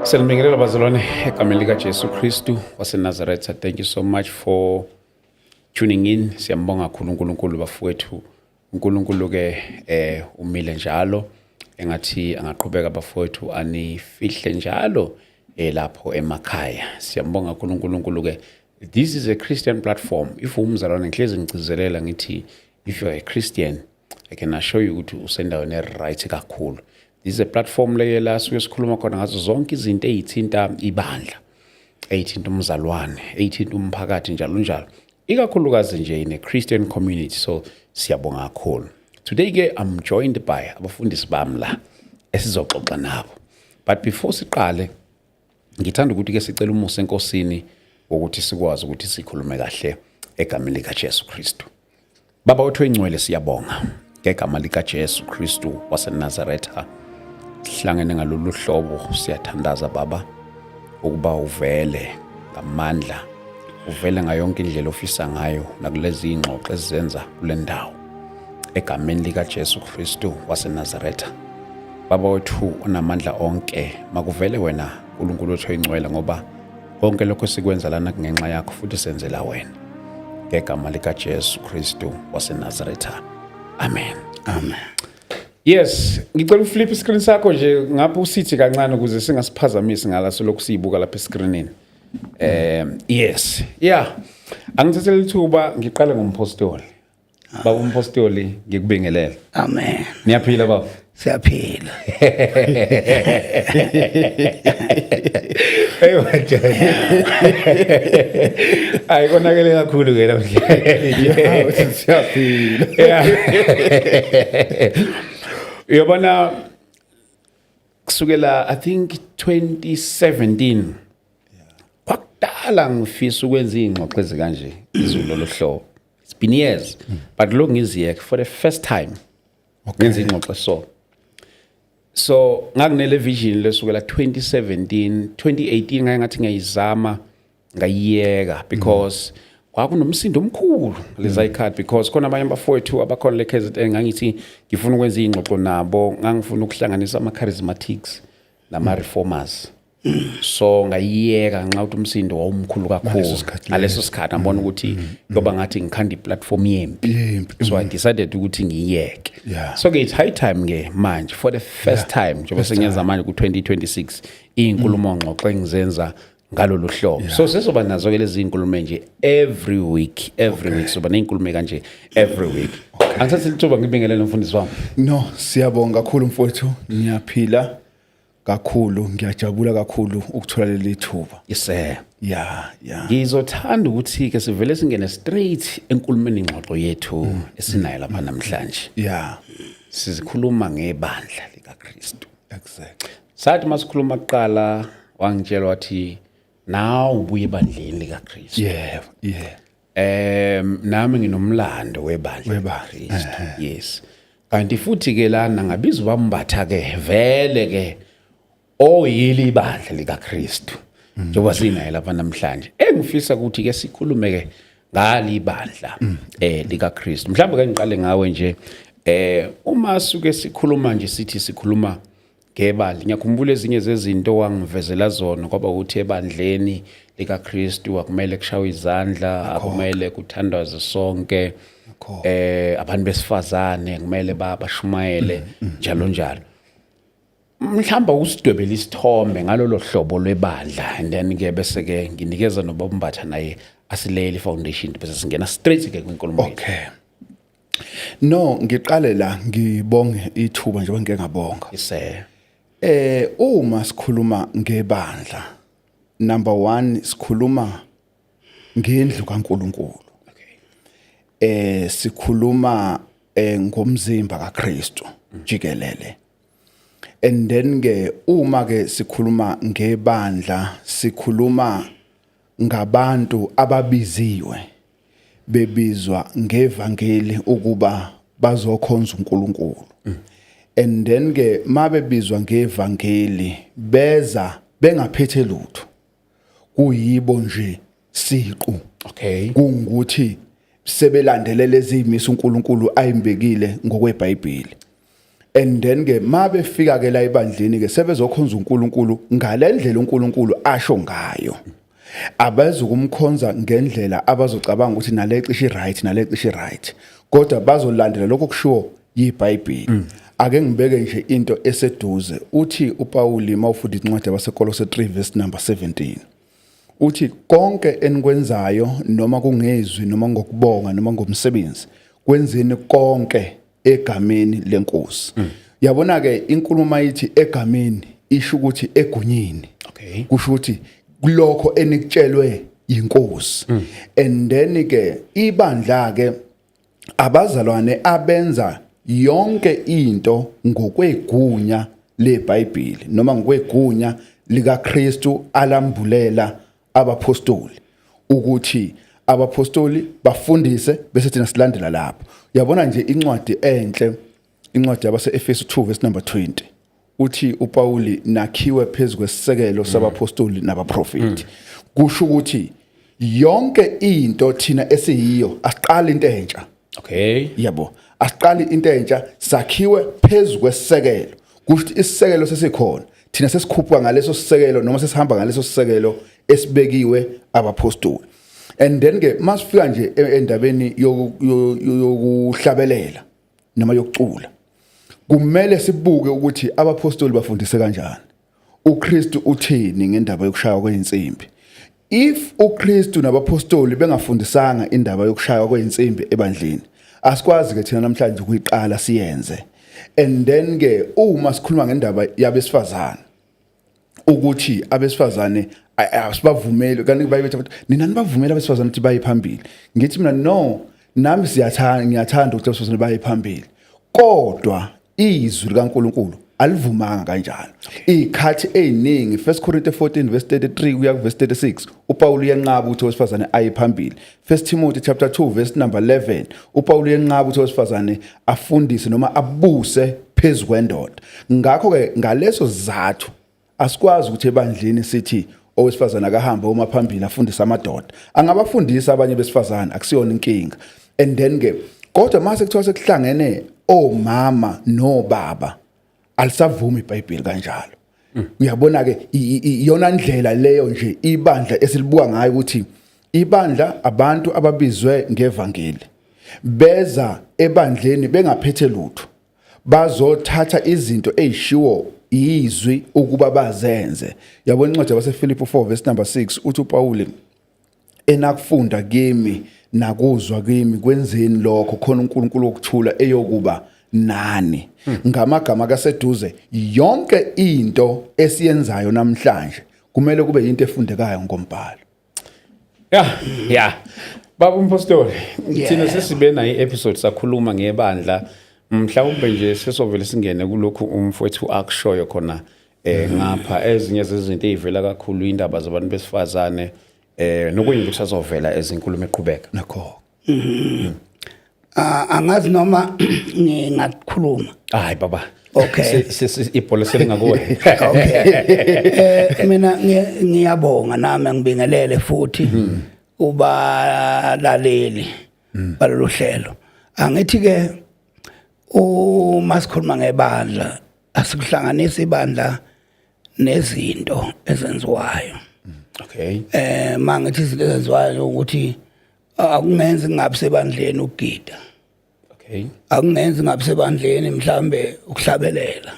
Siyanibingelela bazalwane egameni likaJesu Kristu waseNazaretha. Thank you so much for tuning in. Siyambonga kakhulu uNkulunkulu bafowethu. uNkulunkulu ke umile njalo, engathi angaqhubeka bafowethu anifihle njalo lapho emakhaya. Siyambonga kakhulu uNkulunkulu ke. This is a Christian platform. If umzalwane, ngihlezi ngigcizelela ngithi if you are a Christian, I can assure you ukuthi usendaweni e-right kakhulu. This is a platform leye la suke sikhuluma khona ngazo zonke izinto ey'thinta ibandla, ey'thinta umzalwane, ey'thinta umphakathi, njalo njalo, ikakhulukazi nje in a Christian community. So siyabonga kakhulu. Today ke I'm joined by abafundisi bami la esizoxoxa nabo, but before siqale ngithanda ukuthi ke sicela umusa enkosini wokuthi sikwazi ukuthi sikhulume kahle egameni likaJesu Kristu. Baba wethu oyingcwele, siyabonga ngegama likaJesu Kristu waseNazaretha. Sihlangene ngalolu hlobo, siyathandaza Baba ukuba uvele ngamandla, uvele ngayo yonke indlela ofisa ngayo nakulezi ingxoxo esizenza kule ndawo, egameni likaJesu Kristu waseNazaretha. Baba wethu onamandla onke, makuvele wena uNkulunkulu wethu oyingcwele, ngoba konke lokho sikwenza lana kungenxa yakho futhi senzela wena, ngegama likaJesu Kristu waseNazaretha, amen. Amen. Yes, ngicela uflip iscreen sakho nje ngapha usithi kancane ukuze singasiphazamisi ngala solokhu siyibuka lapha escreenini. Yes. Yeah. Angithathele ithuba ngiqale ngompostoli. Baba umpostoli, ngikubingelele. Amen. Niyaphila baba? Siyaphila. Hey madoda. Ayi, konakele kakhulu ke namhlanje. Siyaphila. Yeah. Uyabona, kusukela I think 2017 kwakudala ngifisa ukwenza iy'ngxoxo ezikanje izulu lolu hlobo. It's been years, but lo ngiziyeke for the first time ngenza ingxoxo. So ngakunele vision lesukela 2017, 2018 ngaye ngathi ngiyayizama, ngayiyeka because kwakunomsindo omkhulu leza ikhathi, because khona abanye abafowethu abakhona le KZN ngangithi ngifuna ukwenza iy'ngxoxo nabo, ngangifuna ukuhlanganisa ama-charismatics nama-reformers. So ngayiyeka ngenxa ukuthi umsindo wawumkhulu kakhulu. Ngaleso sikhathi. Ngaleso sikhathi ngabona ukuthi kuyoba ngathi ngikhanda iplatform yempi. Yempi. So I decided ukuthi ngiyiyeke. So ke it's high time ke manje for the first time njengoba sengenza manje ku-2026 iy'nkulumo ngxoxo engizenza ngalolu hlobo. So sezoba nazo ke lezi iy'nkulumo nje every week, every week soba ney'nkulumo kanje every week. Angithathe lithuba ngibingelele umfundisi wami. No, siyabonga kakhulu mfowethu. Ngiyaphila kakhulu, ngiyajabula kakhulu ukuthola leli thuba. Yes sir. Yeah. Ngizothanda ukuthi ke sivele singene straight enkulumeni ingxoxo yethu esinayo lapha namhlanje. Sizikhuluma ngebandla likaKristu. Sathi masikhuluma kuqala wangitshela wathi nawe ubuye ebandleni likaKristu. Nami nginomlando webandla Webandla, likaKristu. Yes. Kanti futhi ke lana ngabiza bambatha ke vele ke oyili ibandla likaKristu. Njengoba sinaye lapha namhlanje. Engifisa ukuthi ke sikhulume ke ngali ibandla likaKristu. Mhlawumbe ke ngiqale ngawe nje, uma suke sikhuluma nje sithi sikhuluma ngebandla. Ngiyakhumbula ezinye zezinto wangivezela zona kwaba ukuthi ebandleni likaKristu akumele kushawe izandla, akumele kuthandazwe sonke. Abantu besifazane kumele bashumayele njalo njalo. Mhlamba usidwebele isithombe ngalolo hlobo lwebandla and then ke bese ke nginikeza noBaba naye asileyele foundation, bese singena straight ke kwinkulumo yethu. Okay. No, ngiqale la ngibonge ithuba njengoba ngike ngabonga. Ise. Uma sikhuluma ngebandla, number 1 sikhuluma ngendlu kaNkuluNkulu. Sikhuluma ngomzimba kaKristu jikelele. And then ke uma ke sikhuluma ngebandla, sikhuluma ngabantu ababiziwe, bebizwa ngevangeli ukuba bazokhonza uNkulunkulu. And then ke mabebizwa ngevangeli beza bengaphethe lutho, kuyibo nje siqu. Kungukuthi sebelandelela ezimiso uNkulunkulu ayimbekile ngokweBhayibheli. And then ke mabefika ke la ebandleni ke sebezokhonza uNkulunkulu ngalendlela uNkulunkulu asho ngayo. Abazukumkhonza ngendlela abazocabanga ukuthi nale cishe right, nale cishe right, kodwa bazolandela lokho kushiwo yiBhayibheli. Ake ngibeke nje into eseduze. Uthi uPauli mawufunda incwadi yabaseKolose 3 verse number 17, uthi konke enikwenzayo, noma kungezwi, noma ngokubonga, noma ngomsebenzi, kwenzeni konke egameni lenkosi. Yabona ke, inkulumo mayithi egameni isho ukuthi egunyeni. Kusho ukuthi kulokho enikutshelwe inkosi. And then ke ibandla ke, abazalwane abenza yonke into ngokwegunya leBhayibheli noma ngokwegunya likaKristu alambulela abapostoli, ukuthi abapostoli bafundise bese thina silandela lapho. Uyabona nje incwadi enhle, incwadi yabase Efesu 2 verse number 20, uthi uPauli nakhiwe phezulu kwesisekelo sabapostoli nabaprofeti. Kusho ukuthi yonke into thina esiyiyo, asiqali into entsha. Yabo, asiqali into entsha, sakhiwe phezulu kwesisekelo. Kusho ukuthi isisekelo sesikhona, thina sesikhuphuka ngaleso sisekelo noma sesihamba ngaleso sisekelo esibekiwe abapostoli. And then ke masifika nje endabeni yokuhlabelela noma yokucula, kumele sibuke ukuthi abapostoli bafundise kanjani, uKristu uthini ngendaba yokushaywa kweinsimbi. If uKristu nabapostoli bengafundisanga indaba yokushaywa kweinsimbi ebandleni, asikwazi ke thina namhlanje ukuyiqala siyenze. And then ke uma sikhuluma ngendaba yabesifazane, ukuthi abesifazane asibavumeli, kanti baye bethi abantu, nina nibavumela abesifazane ukuthi baye phambili. Ngithi mina no, nami siyathanda, ngiyathanda ukuthi abesifazane baye phambili, kodwa izwi likaNkuluNkulu alivumanga kanjalo. Izikhathi eziningi, 1 Corinthians 14 verse 33 kuya ku verse 36, uPaul uyenqaba ukuthi owesifazane aye phambili. 1 Timothy chapter 2 verse number 11, uPaul uyenqaba ukuthi owesifazane afundise noma abuse phezu kwendoda. Ngakho ke ngaleso sizathu asikwazi ukuthi ebandleni sithi owesifazane akahambe uma phambili afundise amadoda. Angabafundisa abanye besifazane, akusiyona inkinga. And then ke kodwa mase kuthiwa sekuhlangene omama nobaba, alisavumi iBhayibheli kanjalo. Uyabona ke, iyona ndlela leyo nje ibandla esilibuka ngayo, ukuthi ibandla abantu ababizwe ngevangeli beza ebandleni bengaphethe lutho, bazothatha izinto ezishiwo izwi ukuba bazenze. Yabona incwadi yabaseFilipi 4 verse number 6, uthi uPauli, enakufunda kimi nakuzwa kimi, kwenzeni lokho, khona uNkulunkulu wokuthula eyokuba nani. Ngamagama kaseduze, yonke into esiyenzayo namhlanje kumele kube into efundekayo ngombhalo. Ya, baba umpostoli, thina sesibe nayo i-episode sakhuluma ngebandla. Mhlawumbe nje sesovele singene kulokhu umfowethu akushoyo khona ngapha. Ezinye zezinto ezivela kakhulu indaba zabantu besifazane, nokunye nje kusazovela ezinkulumo eqhubeka. Nakho. Ah, angazi noma ngingakhuluma. Hayi baba. Okay. Ibhola selingakuwe. Okay, mina ngiyabonga, nami ngibingelele futhi kubalaleli balolu hlelo. Angithi ke uma sikhuluma ngebandla, asikuhlanganisa ibandla nezinto ezenziwayo. Mangithi izinto ezenziwayo, ukuthi akungenzi ngabe sebandleni ukugida, akungenzi ngabe sebandleni mhlambe ukuhlabelela.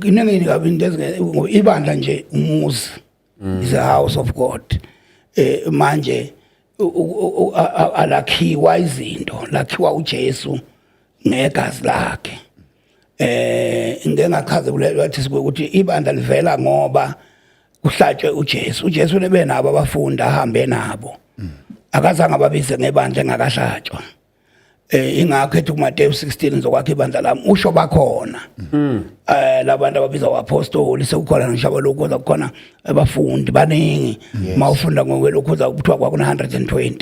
Iningi kabi into ibandla nje umuzi, is a house of God. Manje alakhiwa izinto, lakhiwa uJesu ngegazi lakhe. Ngeke ngachaze kule wathi ukuthi ibandla livela ngoba kuhlatshwe uJesu. UJesu lebe nabo abafundi ahambe nabo, akazange ababize ngebandla engakahlatshwa. Ingakho ethi kuMateyu 16, ngizokwakha ibandla lami, usho bakhona labantu ababizwa apostoli, sekukhona ngisho abalokhu kukhona abafundi baningi. Mawufunda ngokwelokhu kuthiwa kwakuna 120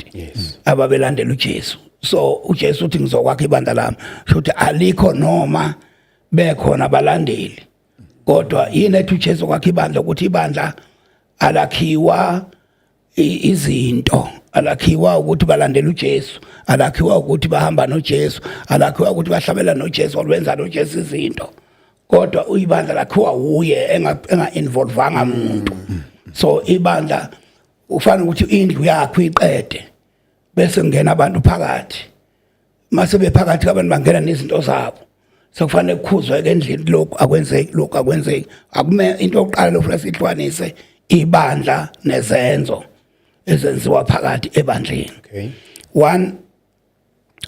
ababelandela uJesu. So uJesu uthi ngizokwakha ibandla lami, shuthi alikho noma bekhona abalandeli. Kodwa yini ethi uJesu kwakha ibandla? Ukuthi ibandla alakhiwa izinto. Alakhiwa ukuthi balandela uJesu, alakhiwa ukuthi bahamba noJesu, alakhiwa ukuthi bahlabela noJesu, olwenza noJesu izinto. Kodwa uyibandla lakhiwa uye enga involvanga umuntu. So ibandla ufana ukuthi indlu yakho iqede bese kungena abantu phakathi. Mase bephakathi abantu bangena nezinto zabo. Sekufanele kukhuzwe ke endlini, lokhu akwenzeki, lokhu akwenzeki. Akume into yokuqala lofuna sihlukanise ibandla nezenzo ezenziwa phakathi ebandleni. One,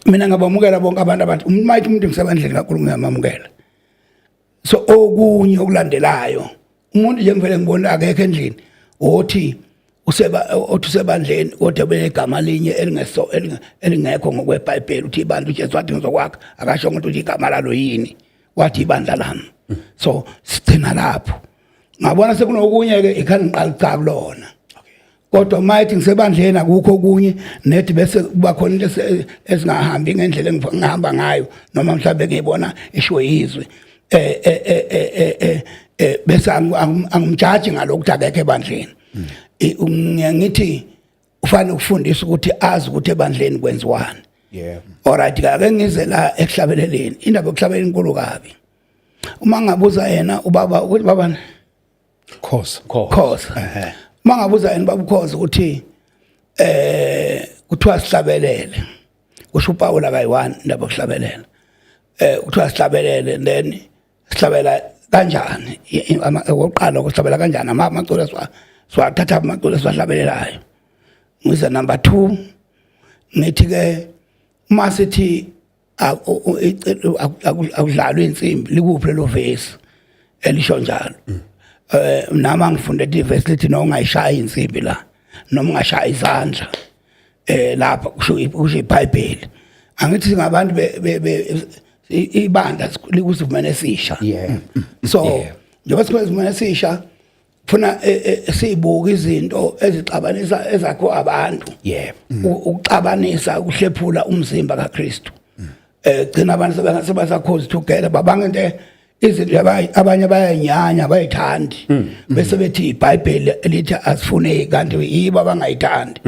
mina ngabamukela bonke abantu abathi uma umuntu ngisebandleni kakhulu ngiyamamukela. So okunye okulandelayo, umuntu nje ngivele ngibona akekho endlini, othi useba othi usebandleni kodwa benegama linye elingeso elingekho ngokweBhayibheli, uthi ibandla uJesu wathi ngizokwakha, akasho ukuthi igama lalo yini, wathi ibandla lami. So sigcina lapho. Ngabona sekunokunye ke ikhani ngiqala cha kulona. Kodwa mayithi ngisebandleni akukho okunye nethi bese kuba khona into ezingahambi ngendlela engihamba ngayo, noma mhlawumbe ngiyibona isho izwi, bese angimjaji ngalokhu akekho ebandleni. Ngithi ufanele ukufundisa ukuthi azi ukuthi ebandleni kwenziwani. Alright, ake ngize la ekuhlabeleleni. Indaba yokuhlabelela inkulu kabi. Uma ngabuza yena ubaba ukuthi baba Khoza. Khoza. Uma ngabuza yena baba uKhoza ukuthi kuthiwa sihlabelele, kusho uPaul akayi-1 indaba yokuhlabelela, kuthiwa sihlabelele, then sihlabela kanjani? Okokuqala ukuhlabela kanjani, amaculo siwathatha, amaculo siwahlabelelayo? Ngize number 2, ngithi ke uma sithi akudlalwa insimbi, likuphi lelo vesi elisho njalo? Nami ngifunde ivesi lithi noma ungayishaya insimbi la noma ungashaya izandla lapha, kusho iBhayibheli. Angithi singabantu ibandla likusivumelwano esisha. So njengoba sikusivumelwano esisha, funa sibuke izinto ezixabanisa ezakho abantu. Ukuxabanisa ukuhlephula umzimba kaKristu. Gcina abantu sebasakhozi together, babanga into izinto abanye bayayinyanya, bayithandi, bese bethi iBhayibheli elithi asifuneki, kanti yibo abangayithandi.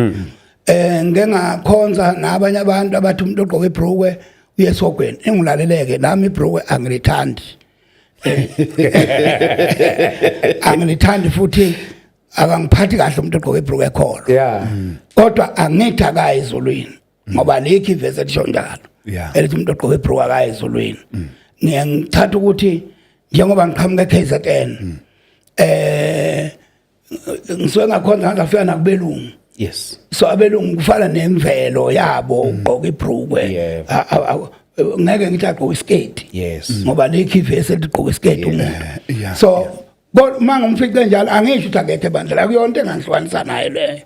Ngeke ngakhonza nabanye abantu abathi umuntu ogqoke ibhrukwe uye esihogweni. Engilaleleke nami, ibhrukwe angilithandi, angilithandi, futhi akangiphathi kahle umuntu ogqoke ibhrukwe ekholo. Kodwa angithi akayi ezulwini, ngoba alikho ivesi elisho njalo elithi umuntu ogqoke ibhrukwe akayi ezulwini. Ngiye ngithatha ukuthi njengoba ngiqhamuka eKZN, ngisuke ngakhonza ngaze ngafika nakubelungu. So abelungu kufana nemvelo yabo ugqoka ibhrukwe. Ngeke ngithi agqoke isketi ngoba likho ivesi elithi gqoka isketi umuntu. So kodwa uma ngimfice njalo, angisho ukuthi akekho ebandleni, akuyona into engangihlukanisa naye leyo.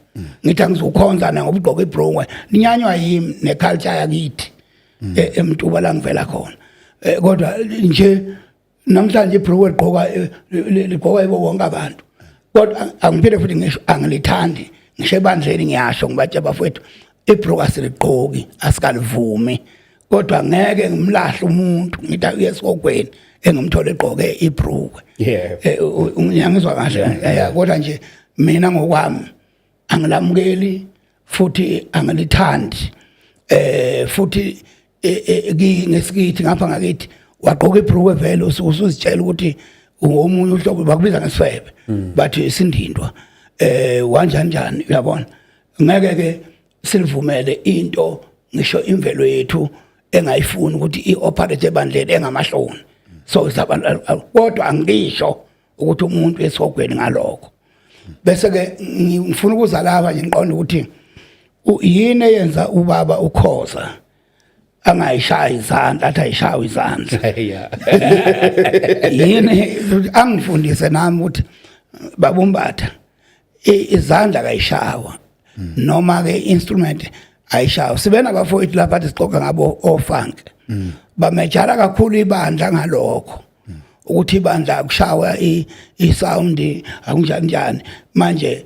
Ngithi angizukhonza na ngoba ugqoka ibhrukwe, ninyanywa yimi neculture yakithi eMtuba la ngivela khona. Kodwa nje namhlanje ibhrukwe ligqoka ligqoka yibo bonke abantu. Kodwa angiphinde futhi ngisho, angilithandi ngisho ebandleni, ngiyasho ngibatshela, bafowethu, ibhrukwe asiligqoki, asikalivumi. Kodwa ngeke ngimlahle umuntu ngithi uye esihogweni engimthole egqoke ibhrukwe. Ngiyangizwa kahle? Kodwa nje mina ngokwami angilamukeli futhi angilithandi. Futhi ngesikithi ngapha ngakithi, wagqoka ibhrukwe vele usuzitshela ukuthi ungomunye uhlobo, bakubiza ngesifebe, bathi isindindwa, wanjani njani, uyabona. Ngeke ke silivumele into ngisho imvelo yethu engayifuni ukuthi ioperate ebandleni engamahloni. So kodwa angisho ukuthi umuntu esihogweni ngalokho. Bese ke ngifuna ukuza lapha nje ngiqonda ukuthi yini eyenza ubaba uKhoza angayishayi izandla, athi ayishawe izandla? Yini? Angifundise nami ukuthi babumbatha izandla kayishawa noma ke instrument ayishawa. Sibe nabafowethu lapha athi sixoxa ngabo ofunk, bamejala kakhulu ibandla ngalokho ukuthi ibandla akushawa isound, akunjani njani. Manje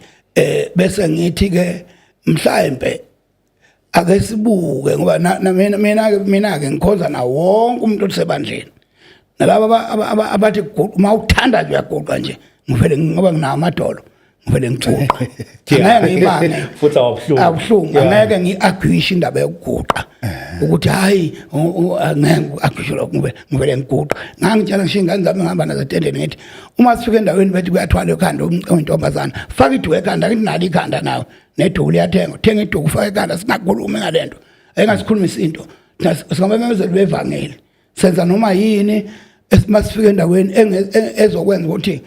bese ngithi ke mhlawumbe ake sibuke, ngoba mina ke ngikhonza nawo wonke umuntu osebandleni, nalabo abathi uma uthanda nje uyaguqa nje, ngivele ngoba nginawo amadolo. Ngivele ngiguqa, angeke ngiyibange. Futhi awubuhlungu. Awubuhlungu. Angeke ngi-arguishe indaba yokuguqa ukuthi hayi, angeke ngi-arguishe lokho, ngivele ngiguqa. Ngangitshela ngisho iy'ngane zami, ngihamba nazo etendeni, ngithi uma sifika endaweni bethi kuyathwalwa ekhanda, oyintombazana faka iduku ekhanda. Ngithi nalo ikhanda nawe neduku liyathenga, uthenga iduku, ufake ekhanda, singakhulumi ngale nto, ayingasikhulumisi into. Thina singabamemezeli bevangeli, senza noma yini masifika endaweni ezokwenza ukuthi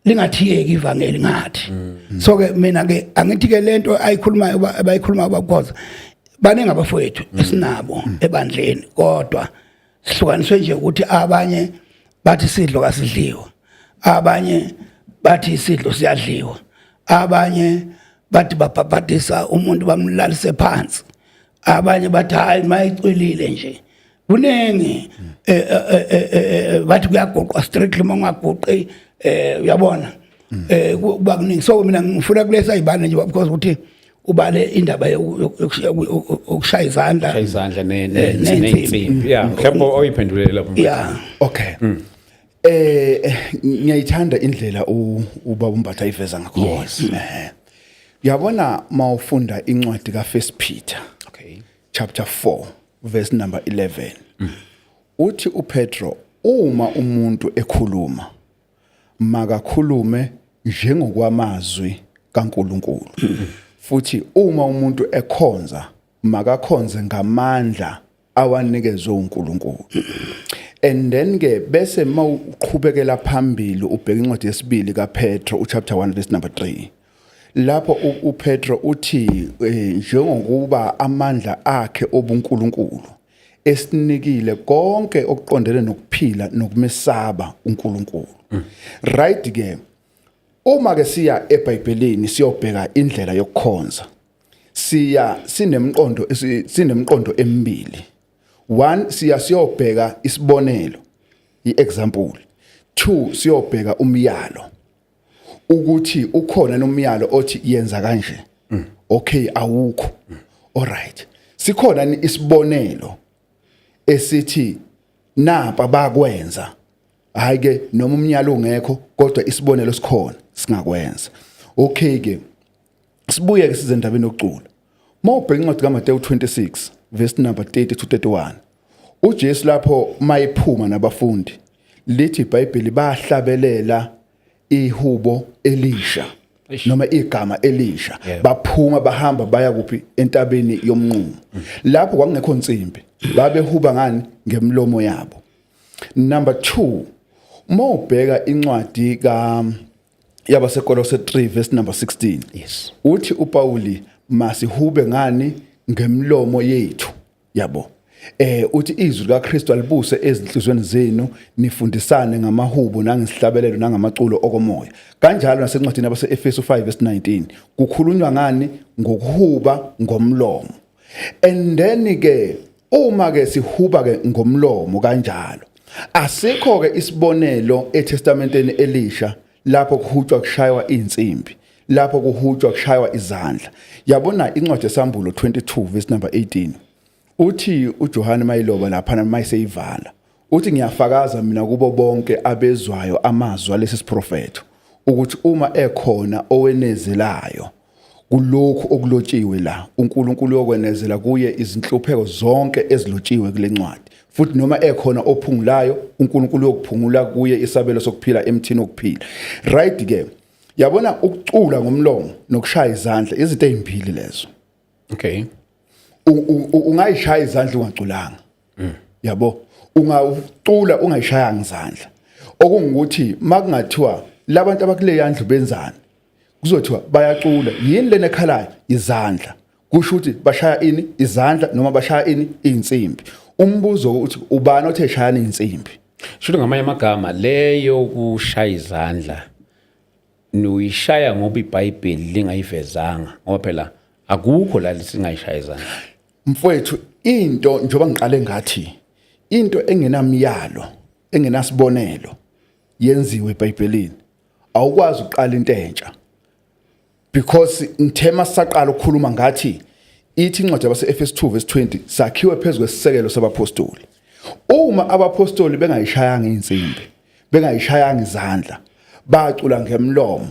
lingathiyeki ivangeli ngathi. So ke mina ke angithi ke lento ayikhulumayo, abayikhulumayo bakhoza baningi abafowethu esinabo ebandleni, kodwa sihlukaniswe nje ukuthi abanye bathi isidlo kasidliwa, abanye bathi isidlo siyadliwa, abanye bathi babhabhadisa umuntu bamlalise phansi, abanye bathi hayi, mayicwilile nje. Kuningi, bathi kuyaguqwa strictly, uma ungaguqi, uyabona, kuba kuningi. So mina ngifuna kulesa ibane nje because ukuthi ubale indaba yokushaya izandla. Shaya izandla Ney'nsimbi. Ney'nsimbi, yeah, mhlawumbe oyiphendulele lapho. Yeah. Okay. Ngiyayithanda indlela ubaba uMbatha ayiveza ngakhona. Yabona mawufunda incwadi kaFirst Peter chapter 4 verse number 11. Uthi uPetro, uma umuntu ekhuluma, makakhulume njengokwamazwi kaNkuluNkulu. Futhi uma umuntu ekhonza, makakhonze ngamandla awanikezwe uNkulunkulu. And then ke bese mawuqhubekela phambili ubheka incwadi yesibili kaPetro, uchapter 1 verse number 3, lapho uPetro uthi njengokuba amandla akhe obuNkulunkulu esinikile konke okuqondene nokuphila nokumesaba uNkulunkulu. Right ke, uma ke siya eBhayibhelini siyobheka indlela yokukhonza, siya sinemqondo emibili. One, siya siyobheka isibonelo, iexample. Two, siyobheka umyalo, ukuthi ukhona nomyalo othi yenza kanje. Okay, awukho. Alright, sikhona ni isibonelo esithi napa bakwenza? Hayi ke, noma umnyalo ungekho, kodwa isibonelo sikhona, singakwenza. Okay ke, sibuye ke size endabeni yokucula. Mawubheka incwadi kaMateyu 26 verse number 30 to 31, uJesu lapho mayiphuma nabafundi, lithi iBhayibheli bahlabelela ihubo elisha noma igama elisha. Baphuma bahamba baya kuphi? Entabeni yomnqumo. Lapho kwakungekho nsimbi, babehuba ngani? Ngemlomo yabo. Number 2, mawubheka incwadi ka yabaseKolose 3 verse number 16, uthi uPauli masihube ngani? Ngemlomo yethu, yabo. Uthi izwi likaKristu alibuse ezinhlizweni zenu, nifundisane ngamahubo nangesihlabelelo nangamaculo okomoya. Kanjalo nasencwadini yabaseEfesu 5 verse 19 kukhulunywa ngani? Ngokuhuba ngomlomo. And then ke uma ke sihuba ke ngomlomo kanjalo, asikho ke isibonelo eTestamenteni elisha lapho kuhutshwa kushaywa insimbi, lapho kuhutshwa kushaywa izandla. Yabona incwadi yeSambulo 22 verse number 18, uthi uJohane mayiloba lapha, mayiseyivala, uthi ngiyafakaza mina kubo bonke abezwayo amazwi alesi siprofetho ukuthi uma ekhona owenezelayo kulokhu okulotshiwe la, uNkulunkulu uyokwenezela kuye izinhlupheko zonke ezilotshiwe kule ncwadi, futhi noma ekhona ophungulayo, uNkulunkulu uyokuphungula kuye isabelo sokuphila emthini wokuphila. Right ke, yabona ukucula ngomlomo nokushaya izandla izinto ezimbili lezo. Ungayishaya izandla ungaculanga, yabo. Ungacula ungayishayanga izandla. Okungukuthi makungathiwa labantu abakule yandlu benzani, kuzothiwa bayacula. Yini lena ekhalayo? Izandla. Kusho ukuthi bashaya ini? Izandla, noma bashaya ini? Insimbi. Umbuzo ukuthi ubani othe shayana insimbi? Shuthi ngamanye amagama, leyo kushaya izandla nuyishaya ngoba iBhayibheli lingayivezanga, ngoba phela akukho la lisingayishaya izandla. Mfowethu, into njengoba ngiqale ngathi into engenamyalo, engenasibonelo yenziwe eBhayibhelini, awukwazi ukuqala into entsha, because ngithema sisaqala ukukhuluma ngathi ithi incwadi yabase-Efesu 2 verse 20, sakhiwe phezu kwesisekelo sabapostoli. Uma abapostoli bengayishayanga insimbi, bengayishayanga izandla, bacula ngemlomo.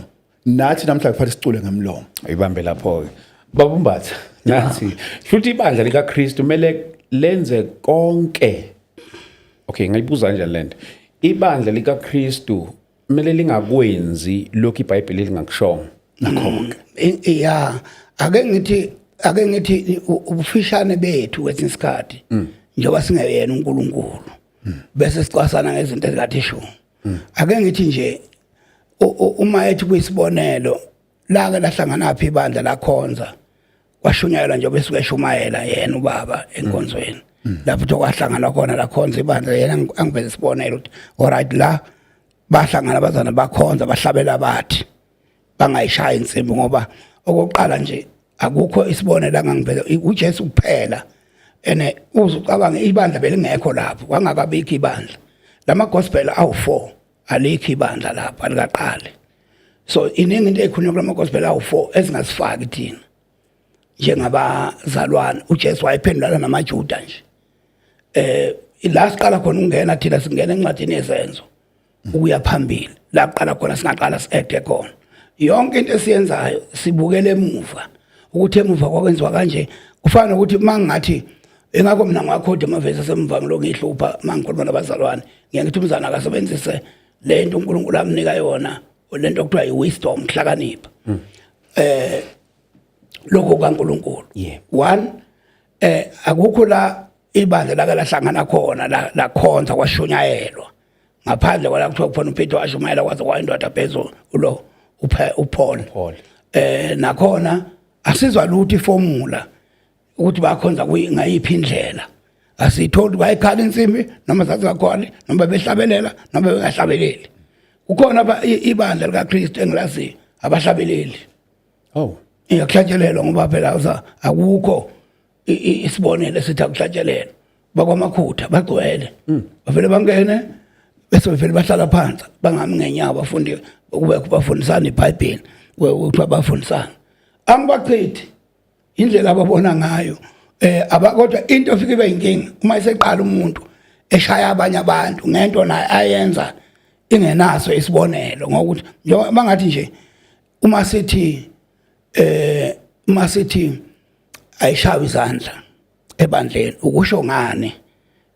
Nathi namhla kufanele sicule ngemlomo. Ibambe lapho ke. Babumbatha nathi futhi ibandla likaKristu kumele lenze konke. Okay, ngayibuza kanjani lento? Ibandla likaKristu kumele lingakwenzi lokhu iBhayibheli lingakushongo. Nakho ke. Ya, ake ngithi ubufishane bethu kwesinye isikhathi, njengoba singeyena uNkulunkulu, bese sicwasana ngezinto ezikathi shu. Ake ngithi nje, uma ethi kuyisibonelo, la ke lahlangana phi ibandla lakhonza, kwashunyayelwa, njengoba esuke eshumayela yena ubaba enkonzweni, lapho kuthiwa kwahlangana khona lakhonza ibandla, yena angiveze isibonelo ukuthi alright, la bahlangana abazana bakhonza, bahlabela, bathi bangayishaya insimbi, ngoba okokuqala nje akukho isibonelo angangiveza, uJesu kuphela. Ene uzucabanga ibandla belingekho lapho, kwangakabikho ibandla lama gospel awu4, alikho ibandla lapho, alikaqali. So iningi into ekhulunywa kulama gospel awu4 ezingasifaki thina njengabazalwane. uJesu wayephendulana namaJuda nje. La siqala khona ukungena thina, singena encwadini yeZenzo ukuya phambili, la kuqala khona singaqala si-ede khona. Yonke into esiyenzayo sibukele emuva, ukuthi emuva kwakwenziwa kanje. Kufana nokuthi mangathi, ingakho mina ngiwakhodi amavesi asemuva, ngilokhu ngihlupha mangikhuluma nabazalwane, ngiye ngithi umzana akasebenzise le nto uNkulunkulu amnika yona, lento okuthiwa i-wisdom, kuhlakanipha, lokho kaNkulunkulu. One, akukho la ibandla lake lahlangana khona lakhonza, kwashunyayelwa, ngaphandle kwala kuthiwa kukhona uPeter washumayela kwaze kwayindoda phezulu ulo uPaul. Paul. Nakhona asizwa lutho iformula ukuthi bakhonza ngayiphi indlela, asitholi. Bayikhala insimbi noma zazingakhona, noma behlabelela noma bengahlabeleli. Kukhona ibandla likaKristu engilaziyo abahlabeleli. Oh. Iyakuhlatshelelwa, ngoba phela akukho isibonelo esithi akuhlatshelelwa. Bakwamakhutha bagcwele, bavele bangene bese bevele bahlala phansi, bangami ngenyawo, bafunde kube bafundisana iBhayibheli, kuthiwa bafundisana. Angibachithi, indlela ababona ngayo aba, kodwa into efike ibe inkinga uma eseqala umuntu eshaya abanye abantu ngento naye ayenza ingenaso isibonelo, ngokuthi njengoba bangathi nje uma sithi ayishawe izandla ebandleni, ukusho ngani?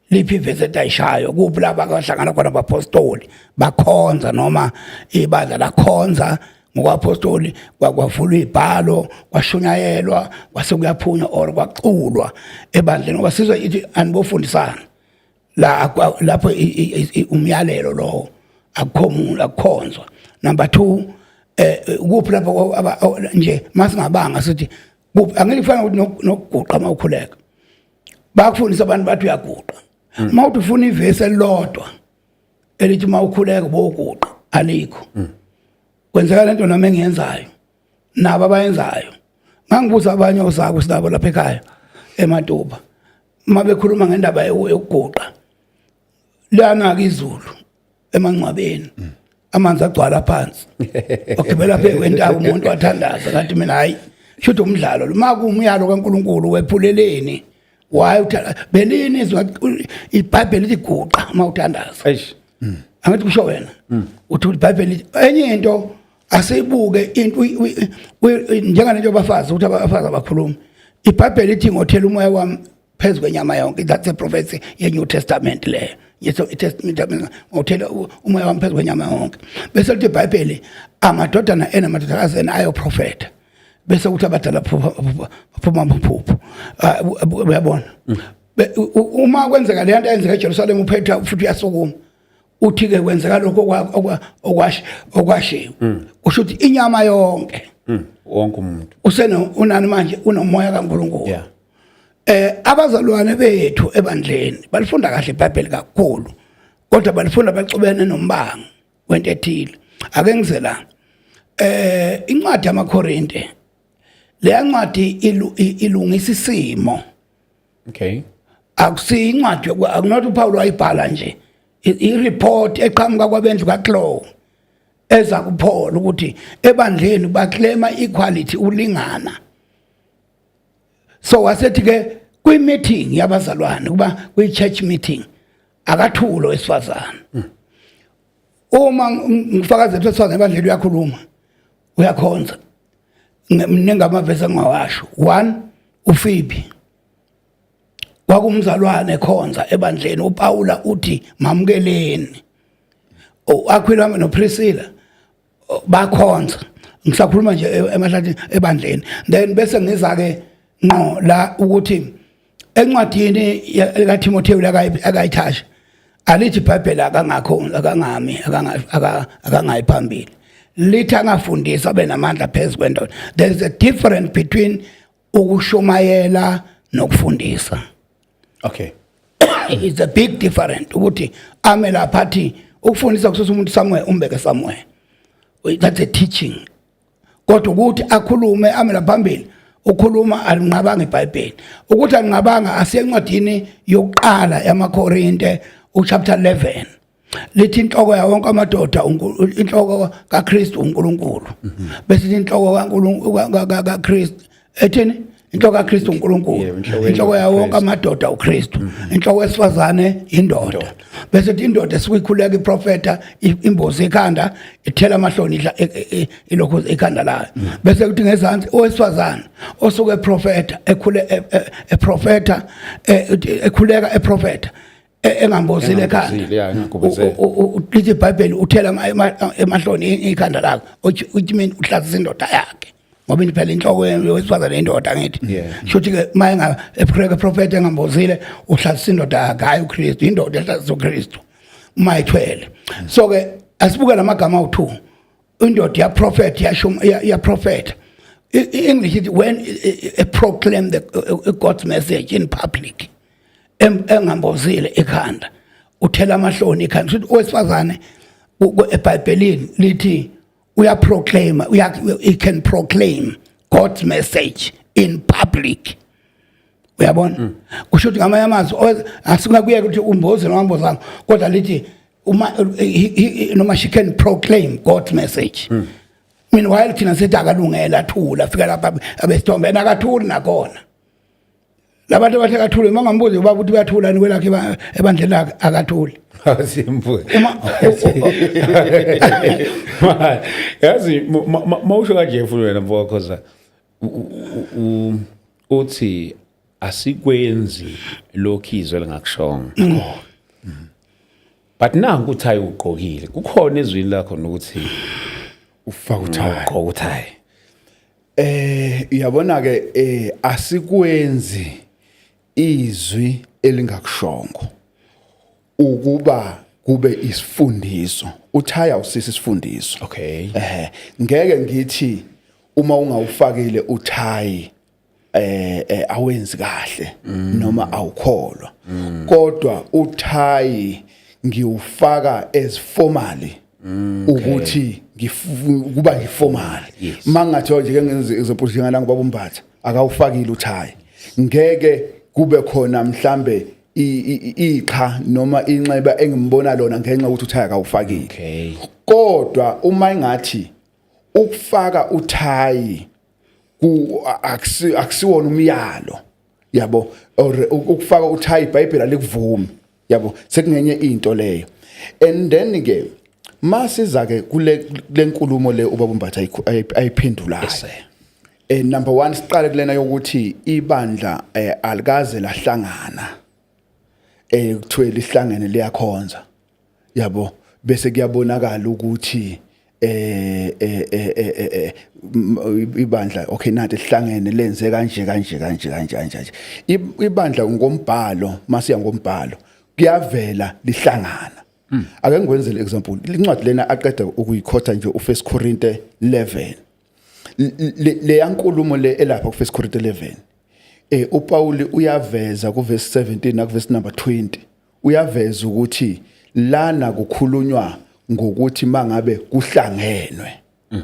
Liphi ivesi ethi ayishayo? Kuphi laba abahlangana khona abapostoli bakhonza, noma ibandla lakhonza ngokwapostoli, kwavulwa ibhalo, kwashunyayelwa, kwase kuyaphunywa or kwaculwa ebandleni? Ngoba sizwe ithi anibofundisana la, lapho umyalelo lowo, akukho muntu, akukhonzwa. Number 2, kuphi lapho nje masingabanga sithi kuphi? Angeke kufana ukuthi nokuguqa mawukhuleka, bakufundisa abantu bathi uyaguqa. Uma uthi ufuna ivesi elilodwa elithi uma ukhuleka boguqa, alikho. Kwenzeka lento nami engiyenzayo, nabo abayenzayo. Ngangibuza abanye ozako sinabo lapha ekhaya eMatuba, uma bekhuluma ngendaba yokuguqa, liyana-ke izulu emangcwabeni, amanzi agcwala phansi, wagibela phezu kwentaba umuntu wathandaza. Ngathi mina, hayi, shuthi umdlalo lo. Ma kuwumyalo kaNkulunkulu, wephuleleni? Why belini izwi iBhayibheli lithi guqa uma uthandaza? Eish. Angithi kusho wena uthi iBhayibheli lithi enye into. Asibuke into njengalento abafazi, ukuthi abafazi abakhuluma. IBhayibheli lithi ngothela umoya wami phezu kwenyama yonke. That's a prophecy ye-New Testament leyo. Yeso iTestament, ngothela umoya wami phezu kwenyama yonke. Bese lithi iBhayibheli amadodana enu, amadodakazi enu ayoprofetha, bese kuthi abadala baphuma amaphupho. Ah, uyabona, uma kwenzeka le nto eyenzeka eJerusalem, uPetru futhi uyasukuma, uthi ke kwenzeka lokho okwashiwo, kusho ukuthi inyama yonke, Wonke umuntu. Useno unani manje? Unomoya kaNkulunkulu. Abazalwane bethu ebandleni balifunda kahle iBhayibheli kakhulu, kodwa balifunda baxubene nombango wento ethile. Ake ngize la, incwadi yamaKorinte, leya ncwadi ilungisa isimo. Akusiyo incwadi akunothi uPaul wayibhala nje, i-report eqhamuka kwabendlu kaChloe eza kuPaul ukuthi ebandleni baclaima equality, ulingana. So wasethi ke kwi-meeting yabazalwane, kuba kwi-church meeting, akathulo wesifazane. Uma ngifakazi wesifazane ebandleni uyakhuluma. Uyakhonza. Mningi amavesi engawasho. One, uFibi kwakumzalwane ekhonza ebandleni. uPaula uthi mamukeleni. uAquila noPriscilla bakhonza, ngisakhuluma nje emahlathini ebandleni. Then bese ngiza ke ngqo la ukuthi encwadini kaTimotheo akayithasha, alithi iBhayibheli akangakho, akangami, akangayi phambili, lithi angafundisa abe namandla phezu kwendoda. There is a difference between ukushumayela nokufundisa. It's a big difference ukuthi ame lapha athi ukufundisa kususa umuntu somewhere umbeke somewhere, that's a teaching, kodwa ukuthi akhulume ame lapha phambili ukhuluma, alinqabanga iBhayibheli ukuthi alinqabanga. Asiye encwadini yokuqala yamaKorinte, uchapter 11, lithi inhloko yawo wonke amadoda, inhloko kaKristu uNkulunkulu, bese ithi inhloko kaNkulunkulu kaKristu ethini? Inhloko kaKristu uNkulunkulu. Yebo, inhloko Inhloko yawo wonke kaKristu. amadoda uKristu, inhloko wesifazane indoda, bese ithi indoda esuke ikhuleka, iprofeta, imbozi ikhanda, ithela amahloni, idla ilokhu ikhanda layo. Bese kuthi ngezansi owesifazane osuke eprofeta, ekhule eprofeta, ekhuleka, eprofeta, engambozile ekhanda. Engambozile, ya, engagubuzele. Lithi iBhayibheli uthela emahloni ikhanda lakhe, which mean uhlazisa indoda yakhe, ngoba phela inhloko yowesifazane indoda, ngithi? Yeah. Shuthi ke mayenga eprofeta, prophet engambozile, uhlazisa indoda yakhe, hayi uKristu. Indoda ehlazisa uKristu uma ethwele. So ke asibuke lamagama awu2. Indoda ya prophet, yashum ya prophet. English ithi when proclaim the God's message in public engambozile ekhanda, uthela amahloni ekhanda. Futhi owesifazane eBhayibhelini lithi uya proclaim, uya he can proclaim God's message in public, uyabona? Kusho ukuthi ngamanye amazwi asingakuyeka ukuthi umbozi noma ambozanga, kodwa lithi uma noma she can proclaim God's message. Meanwhile thina sithi akalungela, athula, fika lapha abesithombe, yena akathuli nakhona. Labantu abathi akathuli, uma ngambuza ubaba ukuthi uyathula ni kwelakhe ebandleni lakhe, akathuli. Simbuze. Uma Yazi, mawusho kanje futhi wena, mfowakhoza, uthi asikwenzi lokhu izwe lingakushongo, but nanku uthayi ugqokile, kukhona ezwini lakho nokuthi ufaka uthayi. Ugqoka uthayi. Uyabona ke, asikwenzi izwi elingakushongo ukuba kube isifundiso. Uthaya usisi isifundiso. Ngeke ngithi uma ungawufakile uthayi awenzi kahle noma awukholwa, kodwa uthayi ngiwufaka as formally ukuthi kuba ngiformal. Mangathi nje ke ngenze example njengala ngoba uMbatha akawufakile uthayi, ngeke kube khona mhlambe iqha noma inxeba engimbona lona ngenxa yokuthi uthayi akawufakile. Kodwa uma engathi ukufaka uthayi ku akusiwona umyalo, yabo, or ukufaka uthayi iBhayibheli alikuvumi, yabo, sekungenye into leyo. And then ke masiza ke kule lenkulumo le ubaba uMbatha ayiphendulayo. Yes, sir. Number 1, siqale kulena yokuthi ibandla alikaze lahlangana, kuthiwe lihlangene liyakhonza, yabo, bese kuyabonakala ukuthi ibandla, okay, nathi lihlangene lenze kanje kanje kanje kanje kanje kanje. Ibandla ngombhalo, masiya ngombhalo, kuyavela lihlangana. Ake ngikwenzele example, incwadi lena aqeda ukuyikhotha nje, uFirst Corinthians 11, le yankulumo le elapha ku First Corinthians 11, uPaul uyaveza ku verse 17 na ku verse number 20, uyaveza ukuthi lana kukhulunywa ngokuthi mangabe kuhlangenwe,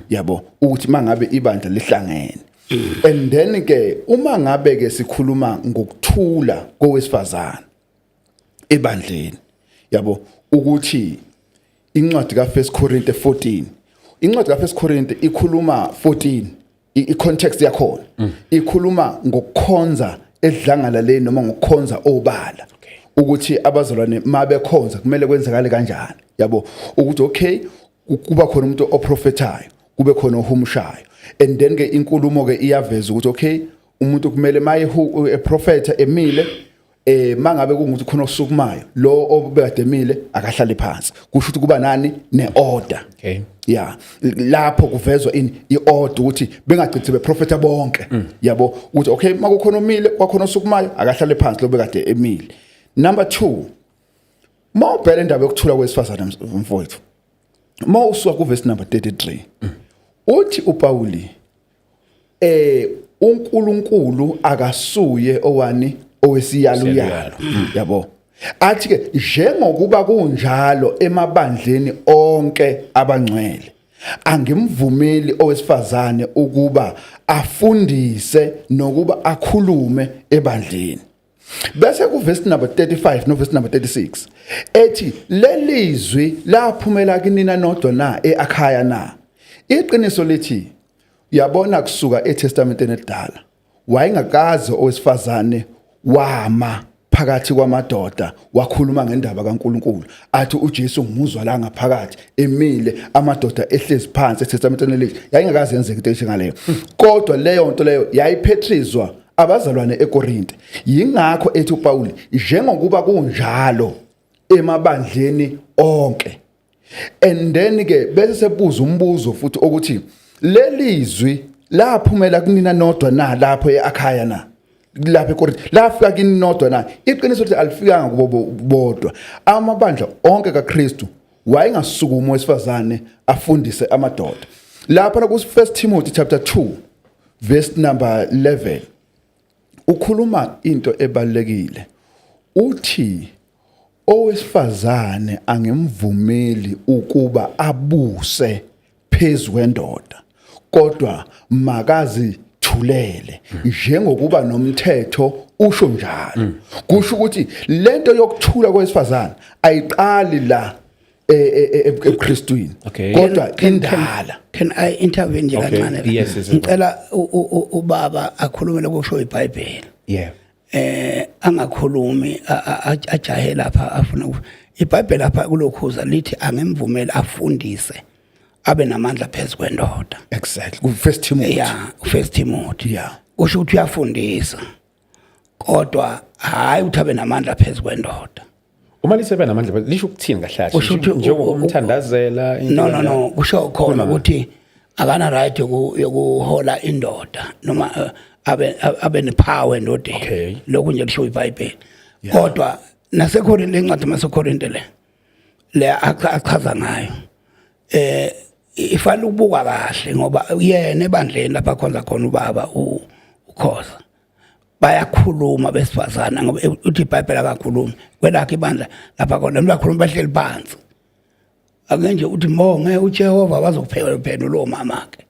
yabo, ukuthi mangabe ibandla lihlangene. And then ke uma ngabe ke sikhuluma ngokuthula kowesifazana ebandleni, yabo, ukuthi incwadi ka1 Corinthians 14, incwadi ka1 Corinthians ikhuluma 14, i-context yakhona ikhuluma ngokukhonza edlangalaleni noma ngokukhonza obala, ukuthi abazalwane mabekhonza kumele kwenzakale kanjani, yabo, ukuthi okay, kuba khona umuntu oprofethayo. Kube khona ohumushayo, and then ke inkulumo ke iyaveza ukuthi okay, umuntu kumele maye eprofeta emile, mangabe kungukuthi khona osukumayo, lo obekade emile akahlale phansi. Kusho ukuthi kuba nani neorder. Yeah, lapho kuvezwa ini, iorder, ukuthi bengagcithi beprofeta bonke, yabo, ukuthi okay, makukhona omile, kwakhona osukumayo, akahlale phansi lo bekade emile. Number 2, mawubheka indaba yokuthula kwesifazane, mfowethu, mawusuka ku verse number 33, uthi uPauli uNkulunkulu akasuye owani, owesiyaluyalu, yabo. Athi ke njengokuba kunjalo emabandleni onke abangcwele, angimvumeli owesifazane ukuba afundise nokuba akhulume ebandleni. Bese ku verse number 35 no verse number 36 ethi lelizwi laphumela kinina nodwa na eAkhaya na? Iqiniso lithi, yabona, kusuka eTestamenteni elidala wayengakaze owesifazane wama phakathi kwamadoda wakhuluma ngendaba kaNkuluNkulu, athi uJesu ngimuzwa la ngaphakathi emile, amadoda ehlezi phansi. ETestamenteni elisha yayingakaze yenzeke into enjengaleyo, kodwa leyo nto leyo yayiphetrizwa abazalwane eKorinte. Yingakho ethi uPaul njengokuba kunjalo emabandleni onke. And then ke bese sebuza umbuzo futhi ukuthi lelizwi laphumela kunina nodwa na lapho eAkhaya na, lapha eKorinte lafika kini nodwa na? Iqiniso ukuthi alifikanga kubo bodwa. Amabandla onke kaKristu wayengasukuma owesifazane afundise amadoda. Lapha ku 1 Timothy chapter 2 verse number 11 ukhuluma into ebalekile, uthi owesifazane angimvumeli ukuba abuse phezu kwendoda, kodwa makazithulele njengokuba nomthetho usho njalo. Kusho ukuthi lento yokuthula kwesifazane ayiqali la ebuKristwini, kodwa indala. Can I intervene nje Okay. kancane la? Yes. Ngicela ubaba akhulume lokusho iBhayibheli. Angakhulumi ajahe lapha afuna iBhayibheli lapha kulokhuza lithi angimvumeli afundise abe namandla phezu kwendoda. Exactly, ku First Timothy. Yeah, First Timothy. Kusho ukuthi uyafundisa, kodwa hayi ukuthi abe namandla phezu kwendoda. Uma lisebe namandla lisho ukuthini kahle kahle? Kusho ukuthi Njengokumthandazela into No, no. kanjalo? No, kusho khona ukuthi akana right yokuhola indoda noma abe nepower endodeni. Lokhu nje kusho iBhayibheli, kodwa naseKorinte, incwadi maseKorinte le achaza ngayo ifanele ukubukwa kahle, ngoba yena ebandleni lapha khonza khona ubaba uKhoza bayakhuluma besifazana, ngoba uthi iBhayibheli akakhulumi kwelakhe ibandla lapha khona bakhuluma bahleli phansi. Ake nje uthi monge uJehova bazokupheka phendula omama ke.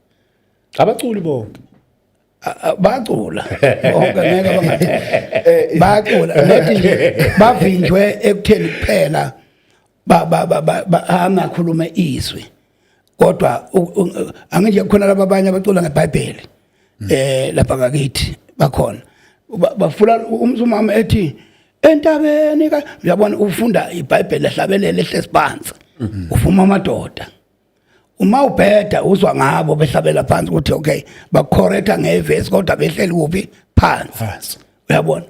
Abaculi bonke. Bacula bonke, ngeke bangathi bacula, nethi nje bavinjwe ekutheni kuphela ba ba ba ba angakhuluma izwi, kodwa anginje khona laba abanye abacula ngeBhayibheli lapha ngakithi bakhona. Bafula umzumama ethi entabeni ka, uyabona, ufunda iBhayibheli ehlabelele ehlezi phansi, ufuma amadoda. Uma ubheda uzwa ngabo behlabela phansi ukuthi okay, bacorrecta ngevesi, kodwa behleli kuphi? Phansi. Phansi. Uyabona,